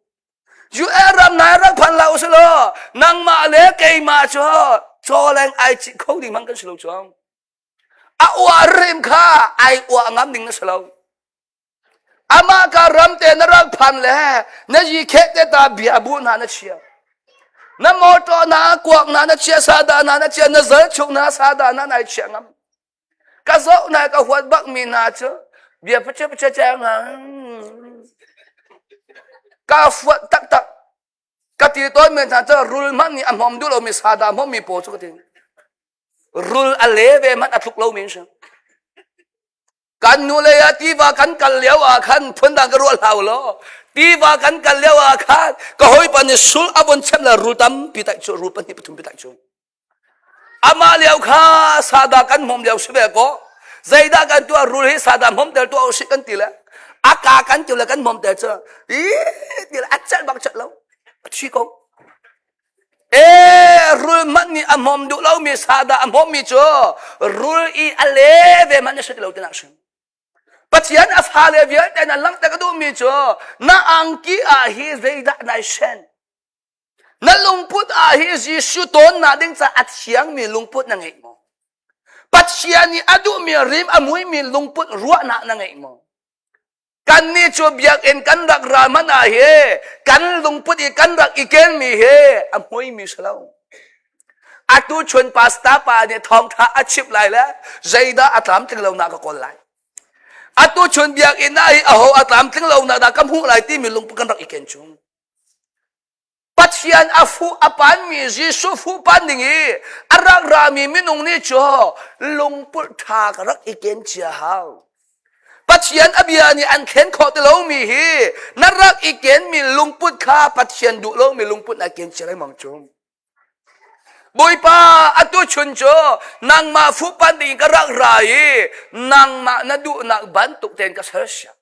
US ram na rak phan hlah usih law nangmah le keimah cu caw laing ai cih kho ding hmang kan si lo chuang. A uah rim kha ai uah ngam ding na si lo. Amah ka ram te na rak phan le na yi khek te ta bia bu hna na chia. Na motor na kuak na na chia sada na na chia na zal chung na sada na nai chia ngam. Ka zoh na ka huat bak mi hna cu bia pache pache che nga. Ka fuat tak tak. Ka ti tawn men hna cu rul hmanh nih a hmom duh lomi sada hmom mi paw cu ka ti. Rul a le ve hmanh a tluk lo min si. Kan nu lei ah tiva kan kal lio ah khan phundang ka ruah hlau law tiva kan kal lio ah khan ka hawipa nih sul a von chem le rul tampi taih cu rul pahnih pathum pi taih cu. Amah lio kha sada kan hmom lio si ve ko. Zeidah kan tuah rul hi sada hmom tel tuah usih kan ti le a ka kan ti le kan hmom tel cu i ti le a celh bak celh lo a thi ko. E rul hmanh nih a hmom duh lomi sada a hmommi cu rul i a le ve hmanh na si ti lo tinak si. Pathian a fale vialte na langhter ka duhmi cu na angki ah hi zeidah nai sen? Na lungput ah hi Jesuh tawnnak ding ca a thiangmi lungput na ngeih maw? Pathian nih a duhmi rim a muimi lungput ruahnak na ngeih maw? Kannih cu biakinn kan rak ra hmanh ah hi kan lungput i kan rak i kenmi hi a hmuimi si lo. Atu chun pastor pa nih thawngṭha a chimh lai le zeidah a tlamtling lo nak ka kawl lai. Atu chun biakinn ah hi aho a tlamtling lo nak dah ka hmuh lai timi lungput kan rak i ken chung. Pathian a fuh a panmi Jesuh fuh pan ding i a rak rami minung nih cu lungput ṭha ka rak i ken cia hau. Pathian a bia nih an thlen khawh ti lomi hi na rak i kenmi lungput kha Pathian duh lomi lungput na ken cia lengmang cu. Bawipa atu chun cu nangmah fuh pan ding ka rak ra i nangmah na duhnak bantuk tein ka sersiam.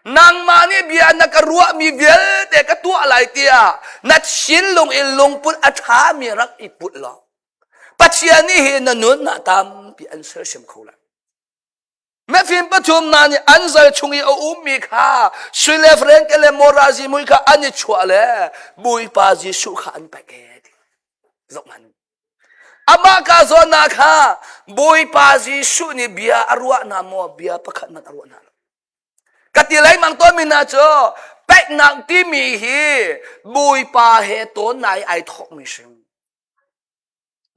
Nangmah nih bia na ka ruahmi vialte ka tuah lai tiah na thinlung in lungput a ṭhami rak i put law Pathian nih hi na nunnak tampi an sersiam kho lai. Mifim pathum hna nih an zal chung i a ummi kha sui le franke le mora zimui kha an i chuah le Bawipa Jesuh kha an pek e ti. Zoh hmanh. Amah ka zawnnak kha Bawipa Jesuh nih bia a ruah hna maw? Bia pakhat hmanh a ruah hna lo. Ka ti lengmang tawnmi hna cu peknak timi hi Bawipa he tawn nai ai thawkmi si.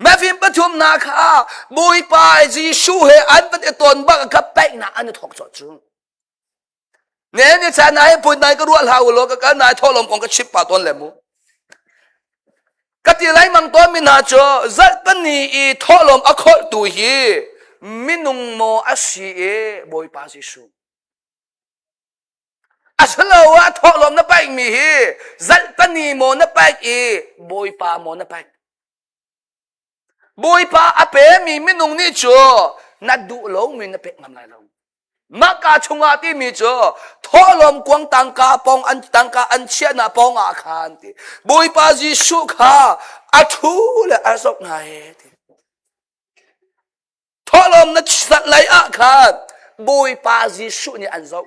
Mefim pathum hna kha Bawipa Jesuh he an van i tawn bak kha peknak an i thawk cawh cu. Ne ni chan ai pun nai ka ruah hlah u law ka kal nai thawhlawm kong ka chimh pah tawn le mu. Ka ti lai mang tawn mi hna cu zarhpini i thawhlawm a kholhtu hi minung maw a si i Bawipa Jesuh. Asiloah thawhlawm na paih mi hi zarhpini maw na paih i Bawipa maw na paih. Bawipa a pemi minung nih cu na duh lomi na pek ngam lai lo. Mah ka chungah timi cu thawhlawm kuang tangka pong an tangka an chiahnak pong ah khan ti. Bawipa Jesuh kha a thu le a zoh hna he ti. Thawhlawm na sat lai ah khan Bawipa Jesuh nih an zoh.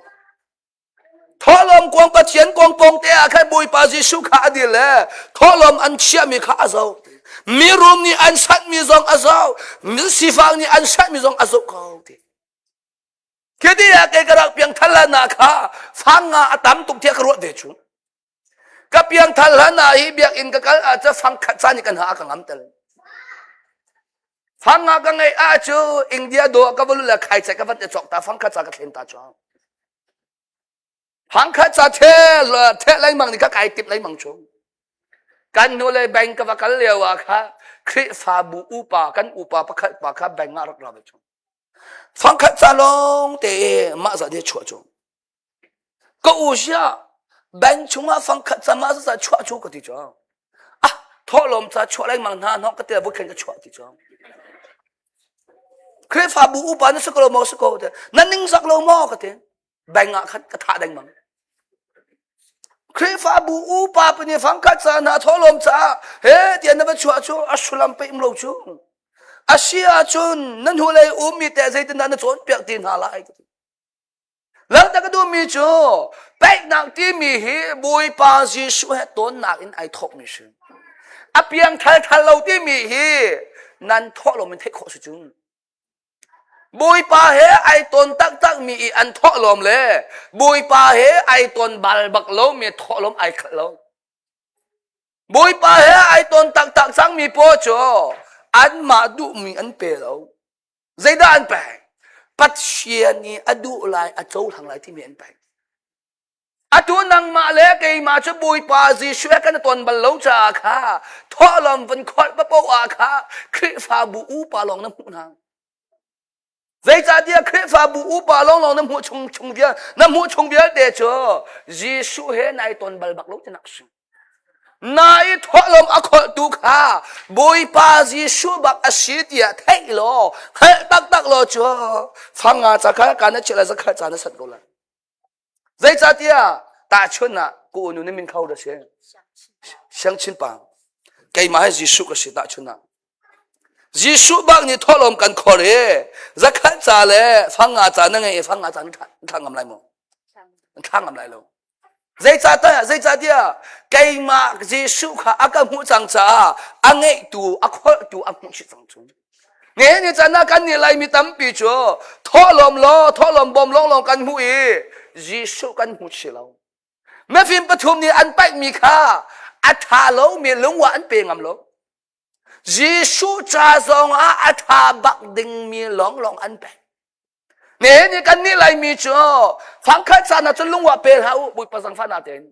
Thawhlawm kuang Pathian kuang pawng te ah khan Bawipa Jesuh kha a dir le thawhlawm an chiahmi kha a zoh. Mirum nih an sanhmi zong a zoh. Sifak nih an sanhmi zong a zoh ko ti. Khi ah kei ka rak piang thal na kha fang nga a tam tuk tiah ka ruah ve cu. Ka piang thal hlan ah hi biakinn ka kal ah cu fang khat ca nih kan ha a ka ngam tel. Fang nga ka ngeih ah cu India do ka va le khai che ka van te cawk ta fang khat ca ka thlen ta cu. Fang khat ca the the lengmang ni ka kai tip lengmang cu. Kan nu le bank ka va kal lio ah kha Khrihfabu upa kan upa pakhat pa kha bank ah rak ra ve cu. Fang khat ca lawng te mah za de chuah cu. Ka u sia bank chungah fang khat ca mah za chuah cu ka ti cu. Ah thawhlawm ca chuah lengmang hna hnok ka te voi khen ka chuah ti cu. Khrihfabu upa na si ko lo maw si ko te. Na ning zak lo maw ka ti. Bank ah khan ka thah dengmang. Khrihfabu upa pani fang khat ca hna thawhlawm ca he tiah na va chuah cu a sulam pe um lo cu. A si ahcun na hnulei ummi te zeitindah na cawnpiak ti hna lai. Langhter ka duhmi cu peihnak timi hi Bawipa Jesuh he tawnnak in ai thawkmi si. A piang thal thal lo timi hi nan thawh lo min theih khawh si cun. Bawipa he ai tawn taktakmi i an thawhlawm le Bawipa he ai tawn bal bak lomi thawhlawm ai khat lo. Bawipa he ai tawn taktak cangmi paw cu anmah duhmi an pe lo. Zeidah an pek? Pathian nih a duh lai, a cohlang lai timi an pek. Atu nangmah le keimah cu Bawipa Jesuh he kan ton bal lo caah kha thawhlawm van kholh papoh ah kha Khrihfabu upa lawng na hmuh hna. Zeicahtiah Khrihfabu upa lawnglawng na hmuh chung chung vial na hmuh chung vialte cu Jesuh he nai ton bal bak lo tinak si. Na i thawhlawm a kholhtu kha Bawipa Jesuh bak a si tiah theih law hngalh taktak law cu fanga ca kha ka na chiah lai zakhat ca na sat ko lai. Zeicahtiah tahchun ah ka unu nih min kho da si. Siang chin pa. Keimah hi Jesuh ka si tahchun ah. Jesuh bak nih thawhlawm kan khor i zakhat ca le fanga ca na ngei i fanga ca na thla ngam lai maw? Na thla ngam lai lo. Zeicahtiah zeicahtiah keimah Jesuh kha a ka hmuh cang caah a ngeihtu a kholhtu a hmuh chih cang cu. Nge ni can ah kan nih Laimi tampi cu thawhlawm law thawhlawm bawm lawnglawng kan hmuh i Jesuh kan hmu chih lo. Mifim pathum nih an paihmi kha a ṭha lomi lungwa an pe ngam lo. Jesuh ca zong ah a ṭha bak dingmi lawnglawng an pek. Ne ni kan nih Laimi cu fangkhat caan ah cun lungwa pe hlah u Bawipa zangfah na tein.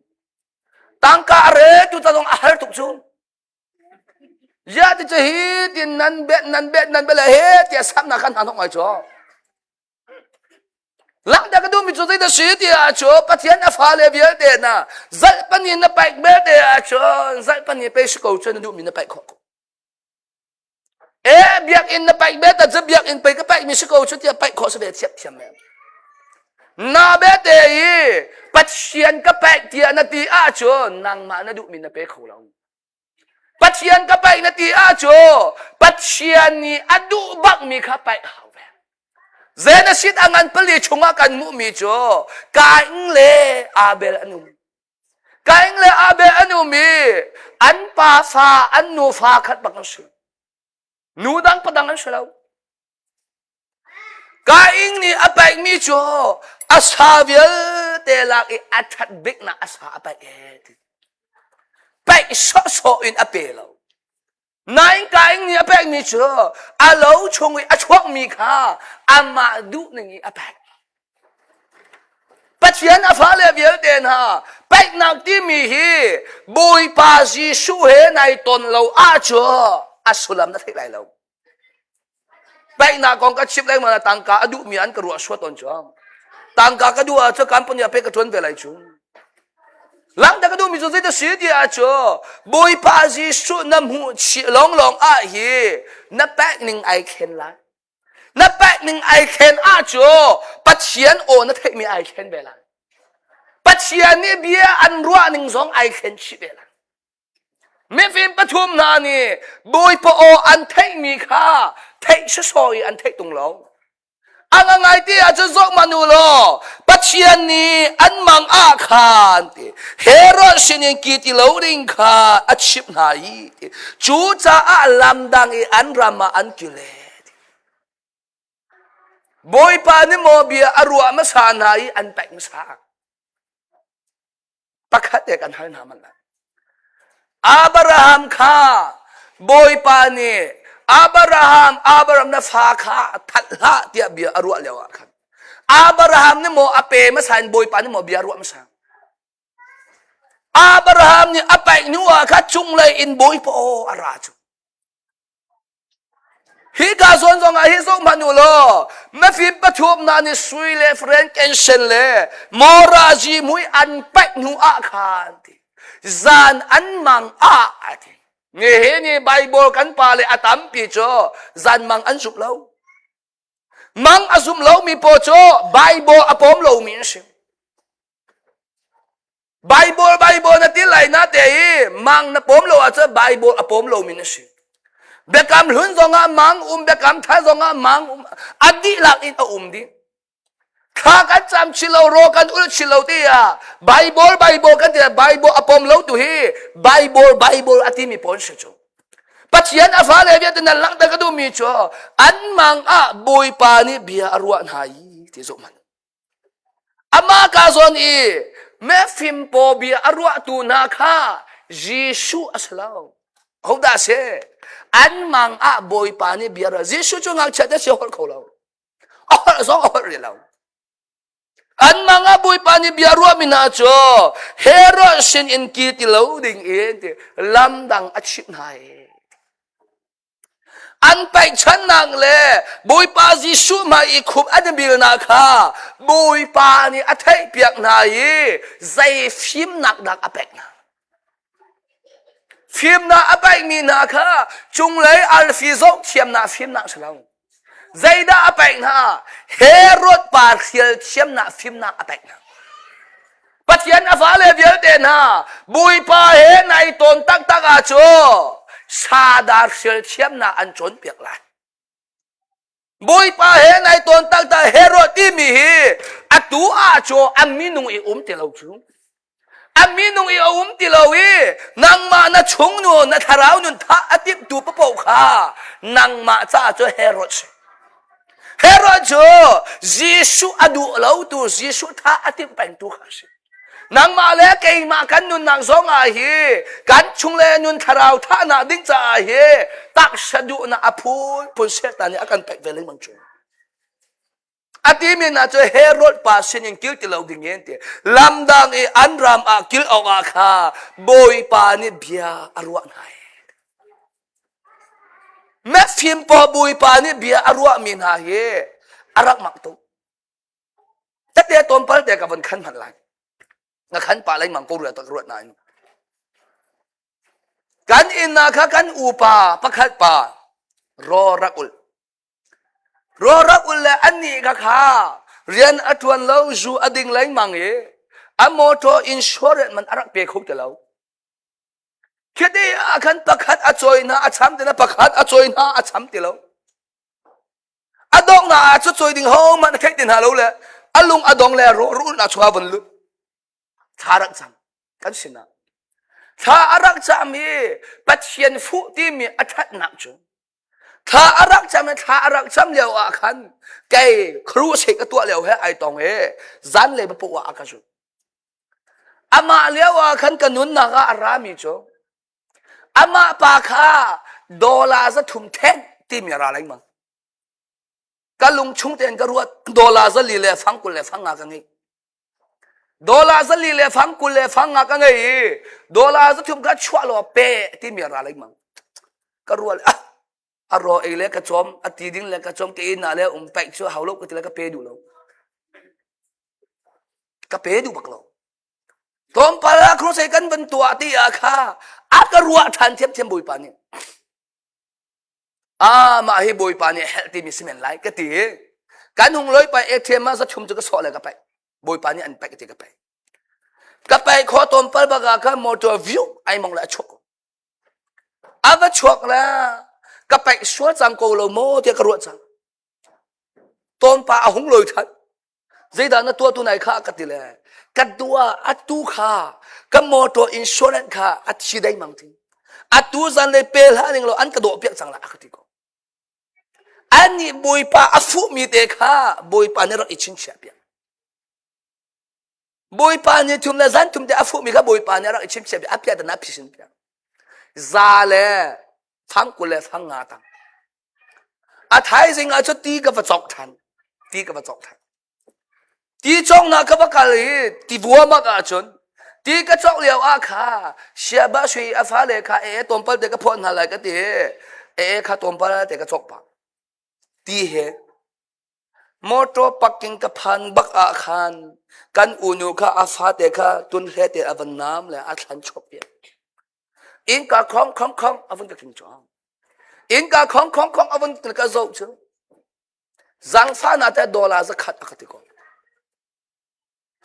Tangka a re tu ta zong a har tuk cu. Ya ti cu hi tin nan bet nan bet nan bet le he tiah samnak kan hna hnok ngai cu. Langhter ka duhmi cu zeidah si ti ahcun Pathian a fale vialte na zalh pani na paih belte ahcun zalh pani pe si ko cu na duhmi na paih khawh ko. E biakinn na paih bet ah biakinn pei ka paih mi si ko cu tiah paih khawh si ve thiamthiam men. Na bete i Pathian ka paih tiah na ti ahcun nangmah na duhmi na pe kho lo. Pathian ka paih na ti ahcun Pathian nih a duh bakmi kha paih hau ve. Genesis a ngan pali chungah kan hmuhmi cu Kain le Abel an um. Kain le Abel an um i an pa fa an nu fa khat bak an si. Nu dang pa dang an si lo. Kain nih a paihmi cu a sa vialte lak i a ṭhat biknak a sa a paih e ti. Paih sawhsawh in a pe lo. Nain Kain nih a pekmi cu a lo chung i a chuakmi kha amah duh ning i a pek. Pathian a fale vialte hna paihnak timi hi Bawipa Jesuh he nai ton lo ahcun a sullam na theih lai lo. Paihnak kong ka chimh lengmang ah tangka a duhmi an ka ruah suat tawn cu. Tangka ka duh ahcun company ah pek ka ṭuan ve lai cu. Langhter ka duhmi cu zeidah si ti ahcun Bawipa Jesuh na hmuh chih lawnglawng ah hi na pek ning ai thlen lai. Na pek ning ai thlen ahcun Pathian aw na theihmi ai thlen ve lai. Pathian nih bia an ruah ning zong ai thlen chih ve lai. Mifim pathum hna nih Bawipa aw an theihmi kha theih sawsawh i an theih tung lo. A ngai ti ahcun zoh hmanh u law Pathian nih an mang ah khan ti Herod sinin ki ti lo ding kha a chimh hna i ti cucaah lamdang i an ram ah an kil e. Bawipa nih maw bia a ruah hmasa hna i an paih hmasa. Pakhat te kan hal hna man lai. Abraham kha Bawipa nih Abraham Abraham na fa kha that hlah tiah bia a ruah lio ah khan Abraham nih maw a pe hmasa in Bawipa nih maw bia a ruah hmasa Abraham nih a paih hnu ah kha cunglei in Bawipa aw a ra cu Hika zawn zong ah hi zoh hmanh u law mafim pathum hna nih sui le frankincense le morazi mui an paih hnu ah khan ti zan an mang ah a ti. Nihin ni Bible kan pa le a tampi cu zan mang an zumh lo. Mang a zum lomi paw cu Bible a pawm lomi an si. Bible Bible na ti lai na te i mang na pawm lo ahcun Bible a pawm lomi na si. Biakam hlun zongah mang um, biakam thar zongah mang um, a dihlak in a um dih. Thla kan cam chi lo, ro kan ul chi lo ti ah Bible Bible kan ti Bible a pawm lo tu hi Bible Bible a timi pawn si cu. Pathian a fale vialte nan langhter ka duhmi cu an mang ah Bawipa nih bia a ruah hna i ti zoh hmanh. Amah ka zawn i mefim paw bia a ruahtu hna kha Jesuh a si lo. Hodah a si? An mang ah Bawipa nih bia ruah. Jesuh cu ngakchia te si a holh kho lo. A holh zong a holh rih lo. An mang ah Bawipa nih bia ruahmi hna cu Herod sin in ki ti lo ding in ti lam dang a chimh hna i An paihchannak le Bawipa Jesuh hmai i khup an i bilnak kha Bawipa nih a theihpiak hna i zei fimnak dah a pek hna. Fimnak a paihmi hna kha cunglei arfi zoh thiamnak fimnak si lo. Zeidah a paih hna? Herod pa hrial thiamnak fimnak a paih hna. Pathian a fale vialte hna Bawipa he nai tawn taktak ah cu sadar hrial thiamnak an cawnpiak lai. Bawipa he nai tawn taktak Herod timi hi atu ah cu a minung i um ti lo cu. A minung i a um ti lo i nangmah na chungnu na thlarau nun thah a timhtu papoh kha nangmah caah cu Herod si. Herod cu Jesuh a duh lotu Jesuh thah a timh pengtu kha a si. Nangmah le keimah kan nunnak zong ah hi kan chung le nun thlarau thahnak ding caah hi taksa duhnak a phunphun Satan nih a kan pek ve lengmang cu. A timi hna cu Herod pa sinin kil ti lo ding in ti. Lamdang i an ram ah kil awk ah kha Bawipa nih bia a ruah hna. Mefim paw Bawipa nih bia a ruahmi hna hi a rak mak tuk. Tete tlawmpal te ka von khan hmanh lai. Na khan pa lengmang ko ruat ruat nain. Kan inn ah kha kan upa pakhat pa ro rak ul. Rawlrak ul le annih kha kha rian a ṭuan lo, zu a ding lengmang i a motor insurance man a rak pe kho ti lo. Khiti ah khan pakhat a cawi hna a cham ti na pakhat a cawi hna a cham ti lo. A donghnak ah cu cawi ding hohmanh a theih ti hna lo le a lung a dong le rawhrul na chungah vun lut. Thla rak cam kan sinah. Thla a rak cam i Pathian fuh timi a ṭhatnak cu Thla a rak cam i thla a rak cam lio ah khan kei crusade ka tuah lio he ai tong i zanlei papoh ah a ka zulh. Amah lio ah khan ka nunnak ah a rami cu amah pa kha dollar 300 theng timi a ra lengmang. Ka lung chung tein ka ruat dollar zali le fang 20 le fang nga ka ngei. Dollar zali le fang 20 le fang nga ka ngei i dollar 300 ka chuah law pe timi a ra lengmang. Ka rual ah a ro ei le ka cawm a ti ding le ka cawm ka inn ah le um paih cu hau lo ka ti le ka pe duh lo. Ka pe duh bak lo. Tlawmpal ah crusade kan van tuah ti ah kha a ka ruah ṭhan thiamthiam Bawipa nih. Ah mah hi Bawipa nih helh timi si men lai ka ti. Kan hung loi pai ATM ah 300 cu ka sawh le ka paih. Bawipa nih an paih ti ka paih. Ka paih kho tlawmpal bak ah khan motor view ai mong le a chuak. A va chuak le ka paih sual cang ko lo maw tiah ka ruah cang. Tlawmpa a hung loi than. Zeidah na tuah tu nai kha ka ti le ka dua atu kha ka motor insurance kha a thi dei mang ti. Atu zan le pe hlah ning lo an ka dawh piak cang la a ka ti ko. Anih Bawipa a fuhmi te kha Bawipa nih rak i chingchiah piak. Bawipa nih thum le zan thum te a fuhmi kha Bawipa nih a rak i chimchiah piak a piah dan a phisin piak. Za le fang 20 le fang nga tang. A thaizing ah cu ti ka va cawk ṭhan. Ti ka va cawk ṭhan. Ti cawknak ka va kal i ti vuamak ahcun ti ka cawk lio ah kha siaba sui a fale kha e tlawmpal te ka phawt hna lai ka ti e kha tlawmpal te ka cawk pah. Ti he Motor parking ka phan bak ah khan kan unu kha a fate kha tun hle te a van nam le a thlan chop piak. Innka khong khong khong a vun ka king chuang. Innka khong khong khong a vun ka zoh cu. Zangfa na te dollar 100 a ka ti ko.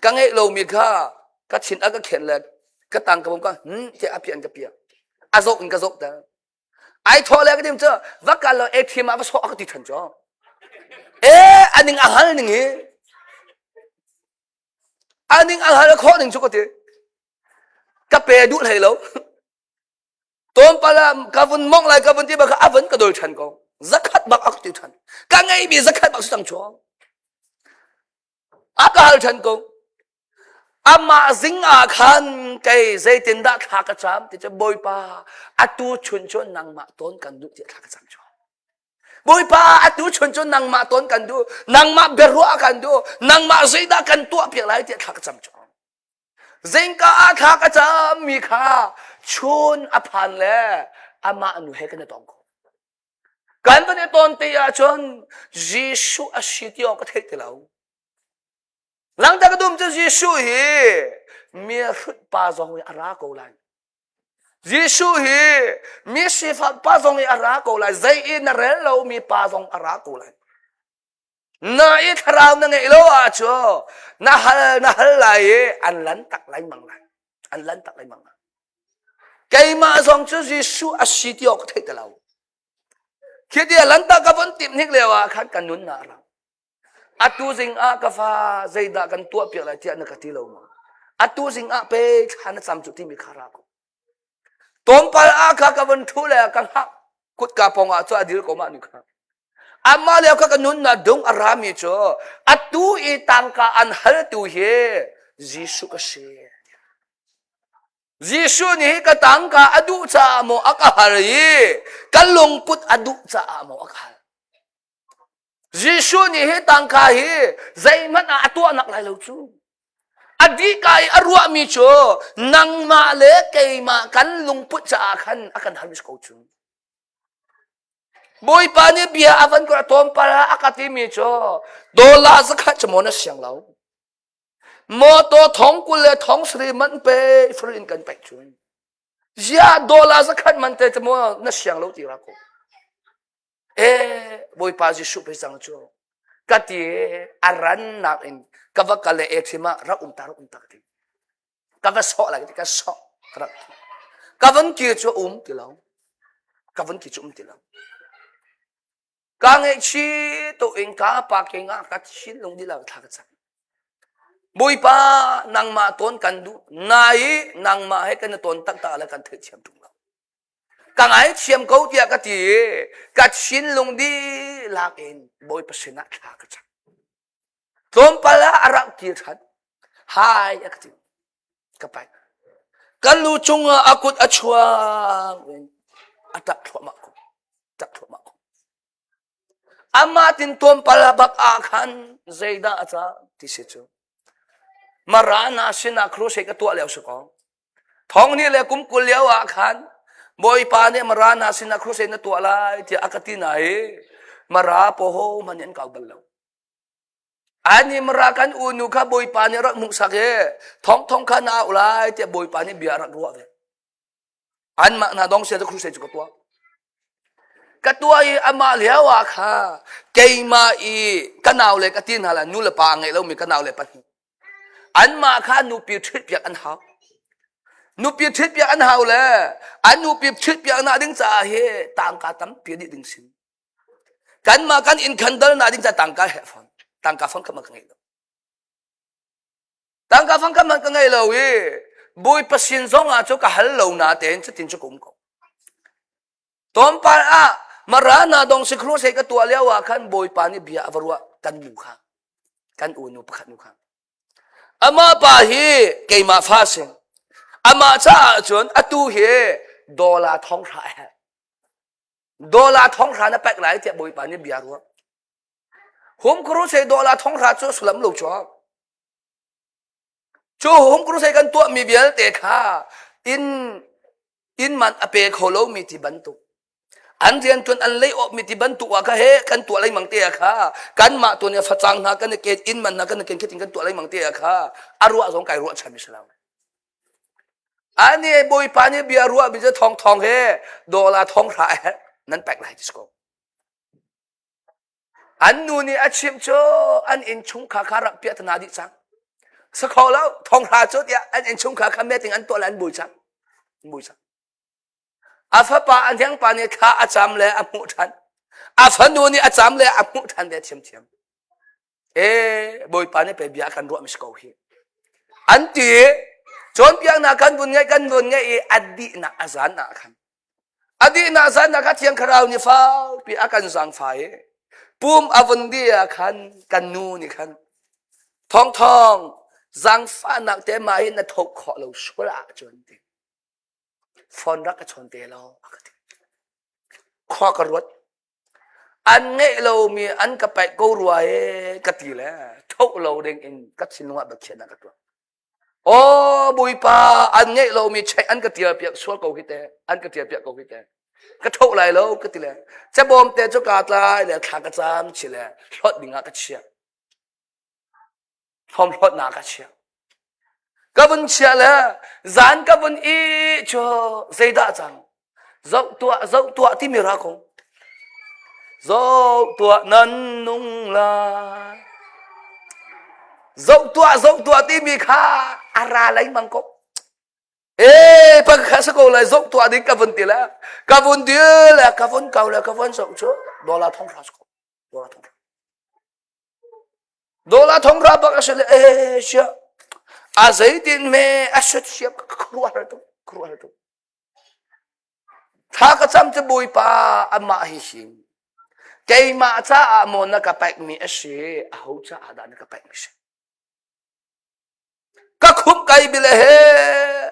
Ka ngeih lomi kha ka thin a ka khen le ka tang ka bom ka hmm tiah a pian ka piak. A zoh in ka zoh ter. Ai thawh le ka dim cu va kal lo ATM ah va sawh a ka ti than cu. E aning a hal ning hi. Aning a hal khawh ning cu ka ti. Ka pe duh hlei lo. Tlawmpal ah ka vun mongh lai ka vun ti bak a vun ka dol than ko. 100 bak a ka ti than. Ka ngeihmi 100 bak si cang chuang. A ka hal than ko. Amah zing ah khan kei zeitindah thla ka cam ti cu Bawipa atu chun cu nangmah tawn kan duh tiah thla ka cam cu. Bawipa atu chun cu nangmah tawn kan duh, nangmah biaruah kan duh, nangmah zeidah kan tuah piak lai tiah thla ka cam cu. Zingka ah thla ka cam mi kha chun a phan le amah nu he kan i tong ko. Kan van i tawn te ahcun Jesuh a si ti awk ka theih ti lo. Langta ka dum cu Jesuh hi mi hrut pa zong nih a ra ko lai. Jesuh hi mi sifak pa zong i a ra ko lai, zei i na rel lomi pa zong a ra ko lai. Na i thlarau na ngeih lo ahcun na hal na hal lai i an lan tak lengmang lai. An lan tak lengmang lai. Keimah zong cu Jesuh a si ti awk ka theih ti lo. Khi ti lantak ka von timh hnik lio ah khan ka nun na ra. Atu zing ah ka fa zeidah kan tuah piak lai tiah na ka ti lo ma? Atu zing ah pe thla na cam cu timi kha ra ko. Tlawmpal ah kha ka von ṭhu le ka hngah kutka pawng ah cu a dir ko mah nu kha. Amah lio kha ka nunnak dung a rami cu atu i tangka an haltu hi Jesuh ka si. Jesuh nih ka tangka a duh caah maw a ka hal i ka lungput a duh caah maw a ka hal. Jesuh nih hi tangka hi zeihmanh ah a tuahnak lai lo cu. A dihka i a ruahmi cu nangmah le keimah kan lungput caah khan a kan halmi si ko cu. Bawipa nih bia a van kor tlawmpal ah a ka timi cu dollar zakhat cu maw na siang lo. Mawtaw thong 20 le thong sarih man pe free in kan pek cu. Ziah dollar zakhat man te cu maw na siang lo ti ra ko. E Bawipa Jesuh pei cang cu ka ti a rannak in ka va kal le ATM ah rak um ta rak um ta ka ti ka va sawh lai ka ti ka sawh ka rak ka van kir cu um ti lo ka van kir cu um ti lo ka ngaihchih tu in ka parking ah ka thinlung dihlak thla ka cam Bawipa nangmah tawn kan duh nai nangmah he kan i tawn taktak le kan theihthiam ṭung lo Ka ngaithiam ko tiah ka ti i ka thinlung dihlak in Bawipa sinah thla ka cam. Tlawmpal ah a rak kir ṭhan. Hai a ka ti. Ka paih. Ka lu cungah a kut a chuang in a ṭap thluahmah ko. Ṭap thluahmah ko. Amah tin tlawmpal bak ah khan zeidah a cang ti si cu. Marana sinah crusade ka tuah lio si ko. Thong ni le kum 20 lio ah khan Bawipa nih Marana sinah crusade na tuah lai tiah a ka ti na i Mara poho hmanh an kau bal lo. Ani Mara kan unu kha Bawipa nih rak hmuhsak i thong thong kha na au lai tiah Bawipa nih bia rak ruah ve. Anmah hna dong sia cu crusade cu ka tuah. Ka tuah i amah lio ah kha keimah i ka nau le ka ti hna la nu le pa a ngeih lomi ka nau le pahnih. Anmah kha nupi ṭhitpiak an hau. Nupi ṭhitpiak an hau le an nupi ṭhitpiak nak ding caah hi tangka tampi dih ding sin. Kanmah kan inn khan dal nak ding caah tangka he fawn. Tangka fang kha ka ngei lo. Tangka fang kha man ka ngei lo i Bawipa sin zong ah cu ka hal lo na tein cutin cu ka um ko. Tlawmpal ah Marana dong si crusade ka tuah lio ah khan Bawipa nih bia a va ruah kan nu kha kan unu pakhat nu kha amah pa hi keimah fa si amah caah cun atu hi dollar thong hra a herh dollar thong hra na pek lai tiah Bawipa nih bia ruah hum crusade dollar thong hra cu sulam lo chuak Cu home crusade kan tuahmi vialte kha inn inn man a pe kho lomi ti bantuk an riantuan an lei awpmi ti bantuk ah kha he kan tuah lengmang te ah kha kanmah tuan i facang hna kan i ken inn man hna kan i ken khitin kan tuah lengmang te ah kha a ruah zong kai ruah chan si lo. Ani Bawipa nih bia ruah mi cu thong thong he dollar thong hra a herh nan pek lai ti ko. An nu nih a chimh cu an innchungkhar kha rak piahtana dih cang. Si kho lo, thonghra cu tiah an innchungkhar kha meeting an tuah le an bui cang. An bui cang. A fapa a hniangpa nih thla a cam le a hmuh ṭhan. A fanu nih a cam le a hmuh ṭhan ve thiamthiam. Ee, Bawipa nih pei bia a kan ruah mi si ko hi. An ti i cawnpiaknak kan vun ngeih kan vun ngeih i a dihnak a zan ah khan A dihnak zan ah kha Thiang Thlarau nih fakpi a kan zaangfah i pum a vun dih ah khan kan nu nih khan thawngthawng zaangfahnak te mah hi na thoh khawh lo sual ahcun ti phone rak ka chawn te law a ka ti. Khua ka ruat. An ngeih lomi an ka paih ko rua e ka ti le thoh lo ding in ka thinlung ah biakhiahnak ka tuah. Aw Bawipa an ngeih lomi check an ka tial piak sual ko hi te an ka tial piak ko hi te ka tho lai lo ka ti le cabawm te cu ka tlai le thla ka cam chi le hlawt ding ah ka chia hlawm hlawt na ka chia. Ka vun chia le zan ka vun i cu zeidah cang? Zoh tuah, zoh tuah timi ra ko. Zoh tuah nan nung lai. Zoh tuah, zoh tuah timi kha a ra lengmang ko. Ee, pakhat si ko lai zoh tuah ding ka vun ti le ka vun dil le ka vun kau le ka vun zoh cu dollar thong hra si ko. Dollar thong hra. Dollar thong hra bak a si le ee sia. A zeitin me a sut siam ka khuaruah har tuk, khuaruah har tuk. Thla ka cam cu Bawipa amah hi him. Keimah caah maw na ka pekmi a si, aho caah dah na ka pekmi si? Ka khumh kai bile he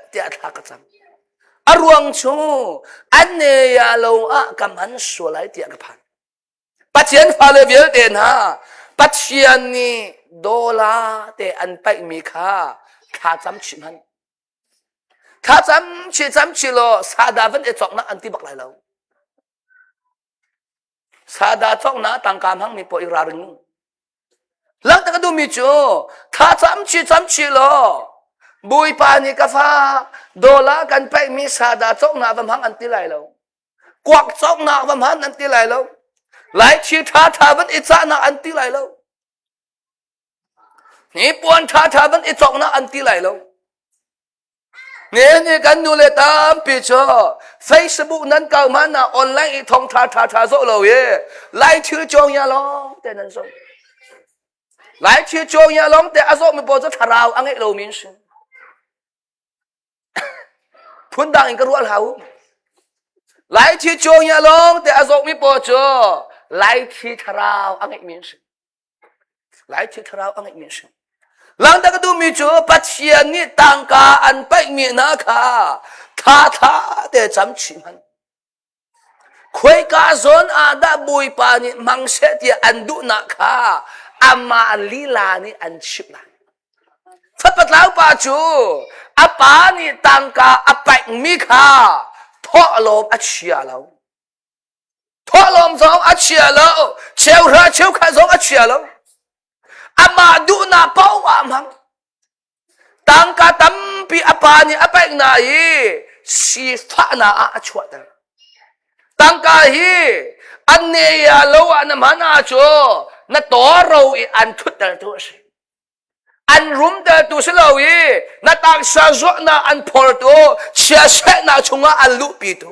tiah thla ka cam. A ruang cu an ne ya lo ah ka man sual lai tiah ka phan. Pathian fale vialte hna Pathian nih dawla te an paihmi kha thla cam chih hmanh. Thla cam chih cam chih law sada van i cawknak an ti bak lai lo. Sada cawknak tangka hmangmi pawl i ralring u. Langhter ka duhmi cu thla cam chih cam chih law Bawipa nih ka fa dawla kan paihmi sada cawknak va hmang an ti lai lo. Kuak cawknak va hman an ti lai lo. Lai thi ṭha ṭha van i cahnak an ti lai lo. Hnipuan ṭha ṭha van i cawknak an ti lai lo. Ne ne kan nu le tampi cu Facebook nan kau ma na online i thong tha tha tha zo lo ye lai thil chong ya long te nan zo lai thil chong ya long te a zo mi bo chu thlarau a ngeih lo min si phun dang in ka ruah hlau lai thil chong ya long te a zo mi po chu lai thi thlarau a ngeih min si Lai thil thlarau a ngeihmi a si. Langta ka duhmi cu Pathian nih tangka an paihmi hna kha tha tha te cam chih hmanh. Khuaika zawn ah dah Bawipa nih hmang seh tiah an duhnak kha amah lila nih an chimh lai. Fapatlau pa cu a pa nih tangka a paihmi kha thawhlawm a chia lo. Thawhlawm zong a chia lo, cheuhra cheukhat zong a chia lo. Amah duhnak paoh ah hmang. Tangka tampi a pa nih a pek na i sifahnak ah a chuahter. Tangka hi an ne lo ah na hman ahcun na tawro i an thuttertu a si. An rumtertu si lo i na taksa zuahnak an phortu, chiasehnak chungah an luhpitu,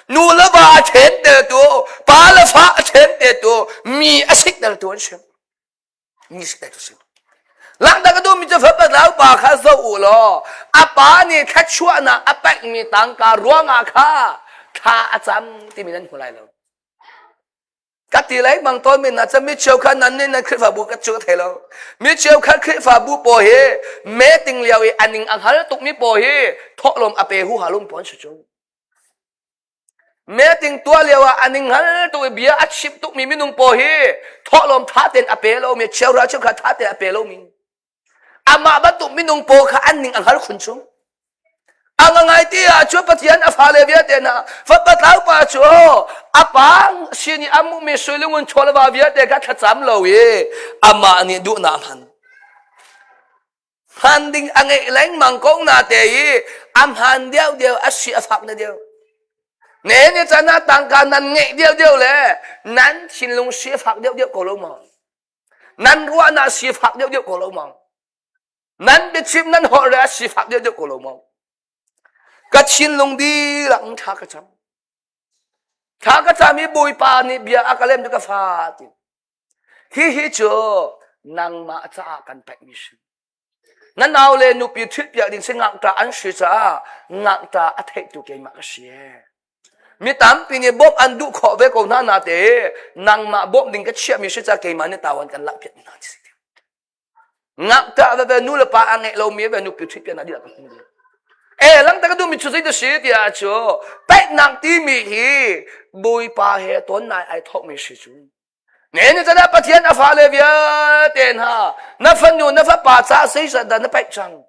nu le va a ṭhentertu, pa le fa a ṭhentertu, mi a siktertu an si. Mi siktertu si. Langhter ka duhmi cu fapa lau pa kha zoh u law a pa nih thluachuahnak a pekmi tangka ruangah kha thla a cam timi nan hmu lai lo. Ka ti lei bang tawn mi na chan mi cheukhat nan nih nan Khrihfabu ka cu ka thei lo. Mi cheukhat Khrihfabu pawl hi meeting lio i aning a hngal tuk mi pawl hi thawhlawm a pe huha lung pawn si cu. Meeting tuah lio ah aning hngal tuk i bia a chim tuk mi minung pawl hi thawhlawm tha tein a pe lo mi cheuhra cheukhat tha tein a pe lo mi. Amah bantuk minung pawl kha an ning a hngal khun chung. A ngai ti ah cu Pathian a fale vialte hna fapa tlaupa cu a pa sin i a hmuhmi sui le ngun chaw le va vialte kha thlacam lo i amah nih duhnak hman. Hman ding a ngeih lengmang ko na te i a hman deuh deuh a si a fak na deuh. Ne ni can ah tangka nan ngeih deuh deuh le nan thinlung si a fak deuh deuh ko lo maw? Nan ruahnak si fak deuh deuh ko lo maw? Nan biachim nan holh re a sifak deuh deuh ko lo maw? Ka thinlung dihlak in thla ka cam. Thla ka cam i Bawipa nih bia a ka lem ka fa ti. Hi hi cu nangmah caah kan paihmi si. Na nau le nupi ṭhitpiak ding si ngakṭah an si caah ngakṭah a theihtu keimah ka si. Mi tampi nih bawmh an duh khawh ve ko hna na te nangmah bawmh ding ka chiahmi si caah keimah nih tawan kan lakpiak hna ti si. Ngakṭah veve nu le pa a ngeih lomi ve nupi ṭhit pian ah dihlak ka hmu dih. E langta ka duhmi cu zei si tiah cu paihnak timi hi Bawipa he ton nai ai thawkmi si cu. Ne ni cana Pathian a fale vialte hna na fanu na fapa ca zeizat dah na paih cang.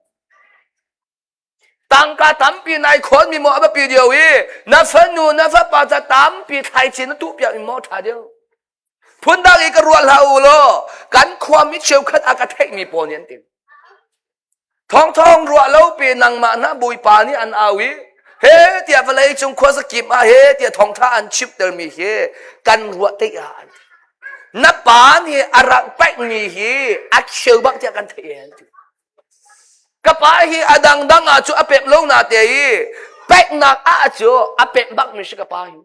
Tangka tampi nai khawn mi maw a biapi deuh i na fanu na fapa ca tampi thlaici na tuh piak mi maw ṭha deuh. Phundang i ka ruah hlah u law kan khua mi cheukhat a ka theihmi pawl nih an ti. Thawngthawng ruah lo pe nangmah na Bawipa nih an au i he tiah vawlei cung khuazakip ah he tiah thawngtha an chimhtermi hi kan ruah te ah an ti. Na pa nih a rak paihmi hi a cheu bak tiah kan theih an ti. Ka pa hi a dangdang ah cu a pek lo na te i paihnak ah cu a pek bak mi si ka pa hi.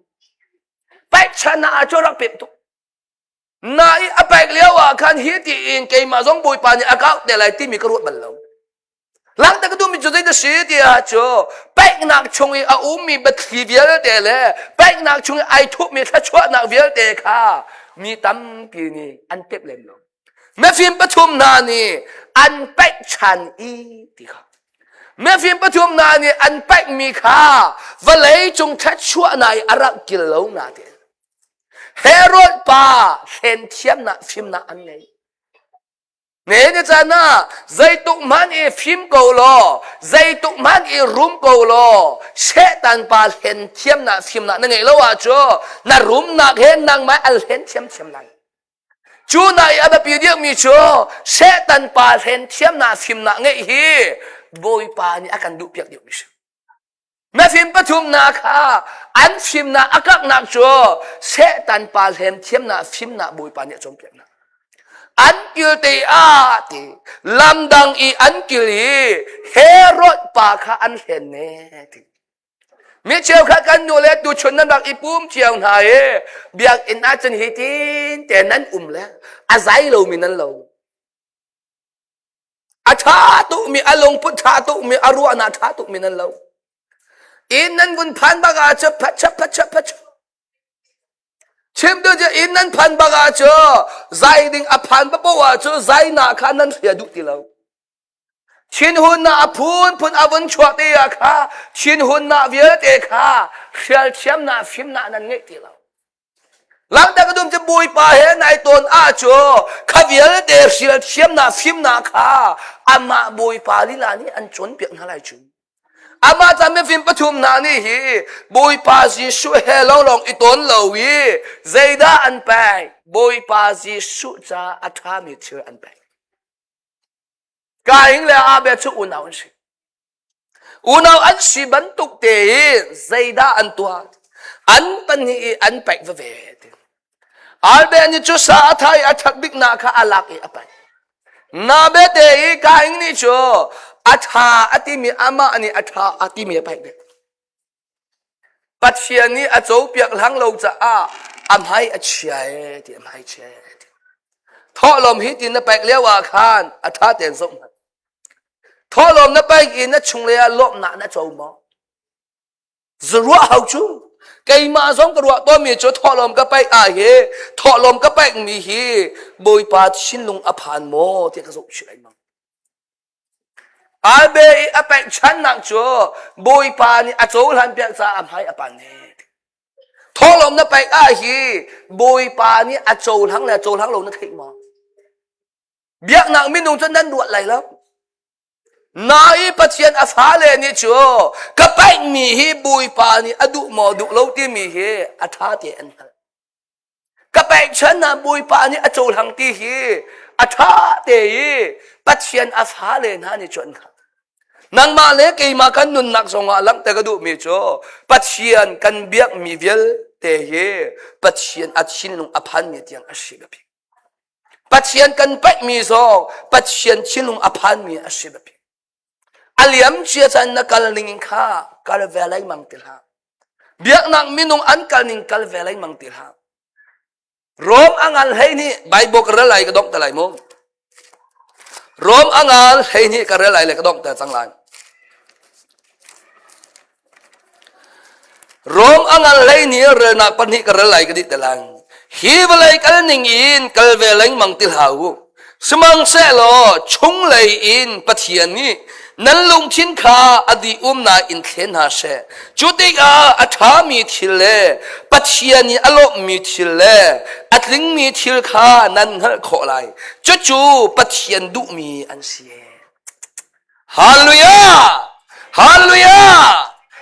Paih chan ah cu rak pek tuk. Na i a pek lio ah khan hi tiin keimah zong Bawipa nih a kau te lai timi ka ruat bal lo. Langta ka duhmi cu zei si tiah cu peknak chung i a ummi biathli vialte le peknak chung i ai thuhmi thluachuahnak vialte kha mi tampi nih an tep lem lo. Mifim pathum hna nih an pekchan i ti kha. Mifim pathum hna nih an pekmi kha vawlei cung thluachuahnak i a rak kil lo na ti. Herod pa hlen thiamnak fimnak an ngei. Ne ni caan ah zeituk hmanh i fim ko law, zeituk hmanh i rum ko law, Satan pa hlen thiamnak fimnak na ngeih lo ahcun na rumnak he nangmah al hlen thiamthiam lai. Cu na i a biapi deuhmi cu Satan pa hlen thiamnak fimnak ngeih hi Bawipa nih a kan duhpiak deuhmi si. Mifim pathumnak kha an fimnak a karhnak cu Satan pa hlem thiamnak fimnak Bawipa nih a cawnpiaknak. An kil te ah ti lamdang i an kil i Herod pa kha an hlen ne ti. Mi cheukhat kan nu le tuchun nan rak i pum cio hna i biakinn ah cun hi tin te nan um le a zai lomi nan lo. A ṭha tukmi, a lungput ṭha tukmi, a ruahnak ṭha tukmi nan lo. Inn nan vun phan bak ah cu phacha phacha phacha. Chim tu cu inn nan phan bak ah cu zai ding a phan papoh ah cu zai na kha nan hria duh ti lo. Thinhunnak a phunphun a vun chuah te ah kha thinhunnak vialte kha hrial thiamnak fimnak nan ngeih ti lo. Langter ka dum cu Bawipa he nai tawn ah cu kha vialte hrial thiamnak fimnak kha amah Bawipa lila nih an cawnpiak hna lai cu. Amah ca mifim pathum hna nih hi Bawipa Jesuh he lawnglawng i tawn lo i zeidah an pek? Bawipa Jesuh ca a ṭhami thil an pek. Kain le Abel cu unau an si. Unau an si bantuk te i zeidah an tuah? An pahnih i an paih veve. Albert nih cu sa a thai a that biknak kha a lak i a paih. Nabe te i Kain nih cu a ṭha a timi amah nih a ṭha a timi a paih ve. Pathian nih a copiak hlang lo caah a hmai a chia e ti a hmai chia e ti. Thawhlawm hi ti na pek lio ah khan a ṭha tein zoh hmanh. Thawhlawm na pek i na chunglei ah lawmhnak na co maw? Zaruah hau cu. Keimah zong ka ruah tawnmi cu thawhlawm ka pek ah hi thawhlawm ka pekmi hi Bawipa thinlung a phan maw ti ka zoh chih lengmang. Albe i a pekchannak cu Bawipa nih a cohlan piak caah a hmai a pan ne. Thawhlawm na pek ah hi Bawipa nih a cohlang le cohlang lo na theih maw? Biaknak minung cu nan ruat lai lo. Nai Pathian a fale nih cu ka paihmi hi Bawipa nih a duh maw duh lo timi hi a ṭha te an hngalh. Ka pekchan ah Bawipa nih a cohlang ti hi a ṭha te i Pathian a fale hna nih cun nangmah le keimah kan nunnak zongah langhter ka duhmi cu Pathian kan biakmi vialte hi Pathian a thinlung a phanmi tiang a si biapi. Pathian kan paihmi zong Pathian thinlung a phanmi a si biapi. A liam cia caan na kal ning kha kal ve lengmang ti hlah. Biaknak minung an kal ning kal ve lengmang ti hlah. Rom a ngal hlei nih Bible ka rel lai ka dongh te lai mu. Rom a ngal hlei nih ka rel lai le ka dongh te cang lai. Rom a ngal hlei nih relnak pahnih ka rel lai ka dih te lang. Hi vawlei kal ning in kal ve lengmang ti hlah u. Sihmanhsehlaw chunglei in Pathian nih nan lungthin kha a dih-umnak in thlen hna seh. Cu tikah a ṭhami thil le Pathian nih a lawmhmi thil le a tlingmi thil kha nan hngalh khawh lai. Cucu Pathian duhmi an si. Hallelujah! Hallelujah!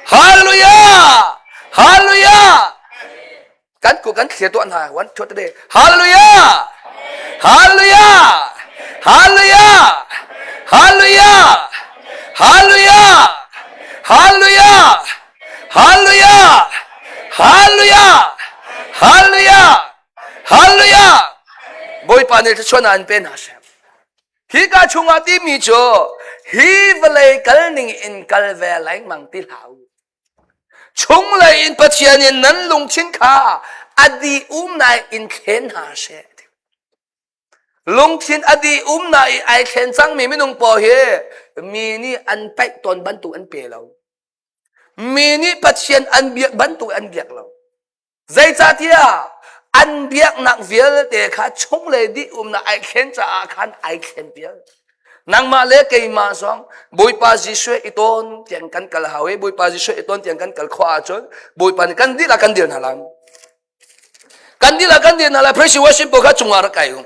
Hallelujah! Hallelujah! Kan ku kan thlir tuah hna. One, two, three. Hallelujah! Hallelujah! Hallelujah! Hallelujah! Hallelujah! Hallelujah! Hallelujah! Hallelujah! Hallelujah! Hallelujah! Bawipa nih thluachuahnak an pe hna seh. Hi ka chungah timi cu hi vawlei kal ning in kal ve lengmang ti hlah u. Chunglei in Pathian in nan lungthin kha a dih umnak in thlen hna seh. Lungthin a dih umnak i ai thlen cangmi minung pawl hi mi nih an paih tawn bantuk an pe lo. Mi nih Pathian an biak bantuk an biak lo. Zeicahtiah an biaknak vialte kha chunglei dih umnak ai thlen caah khan ai thlen vial. Nangmah le keimah zong Bawipa Jesuh i tawn tiang kan kal hau i Bawipa Jesuh i tawn tiang kan kal khawh ahcun Bawipa nih kan dihlak kan dir hna lai. Kan dihlak kan dir hna lai. Praise worship kha cungah rak kai u.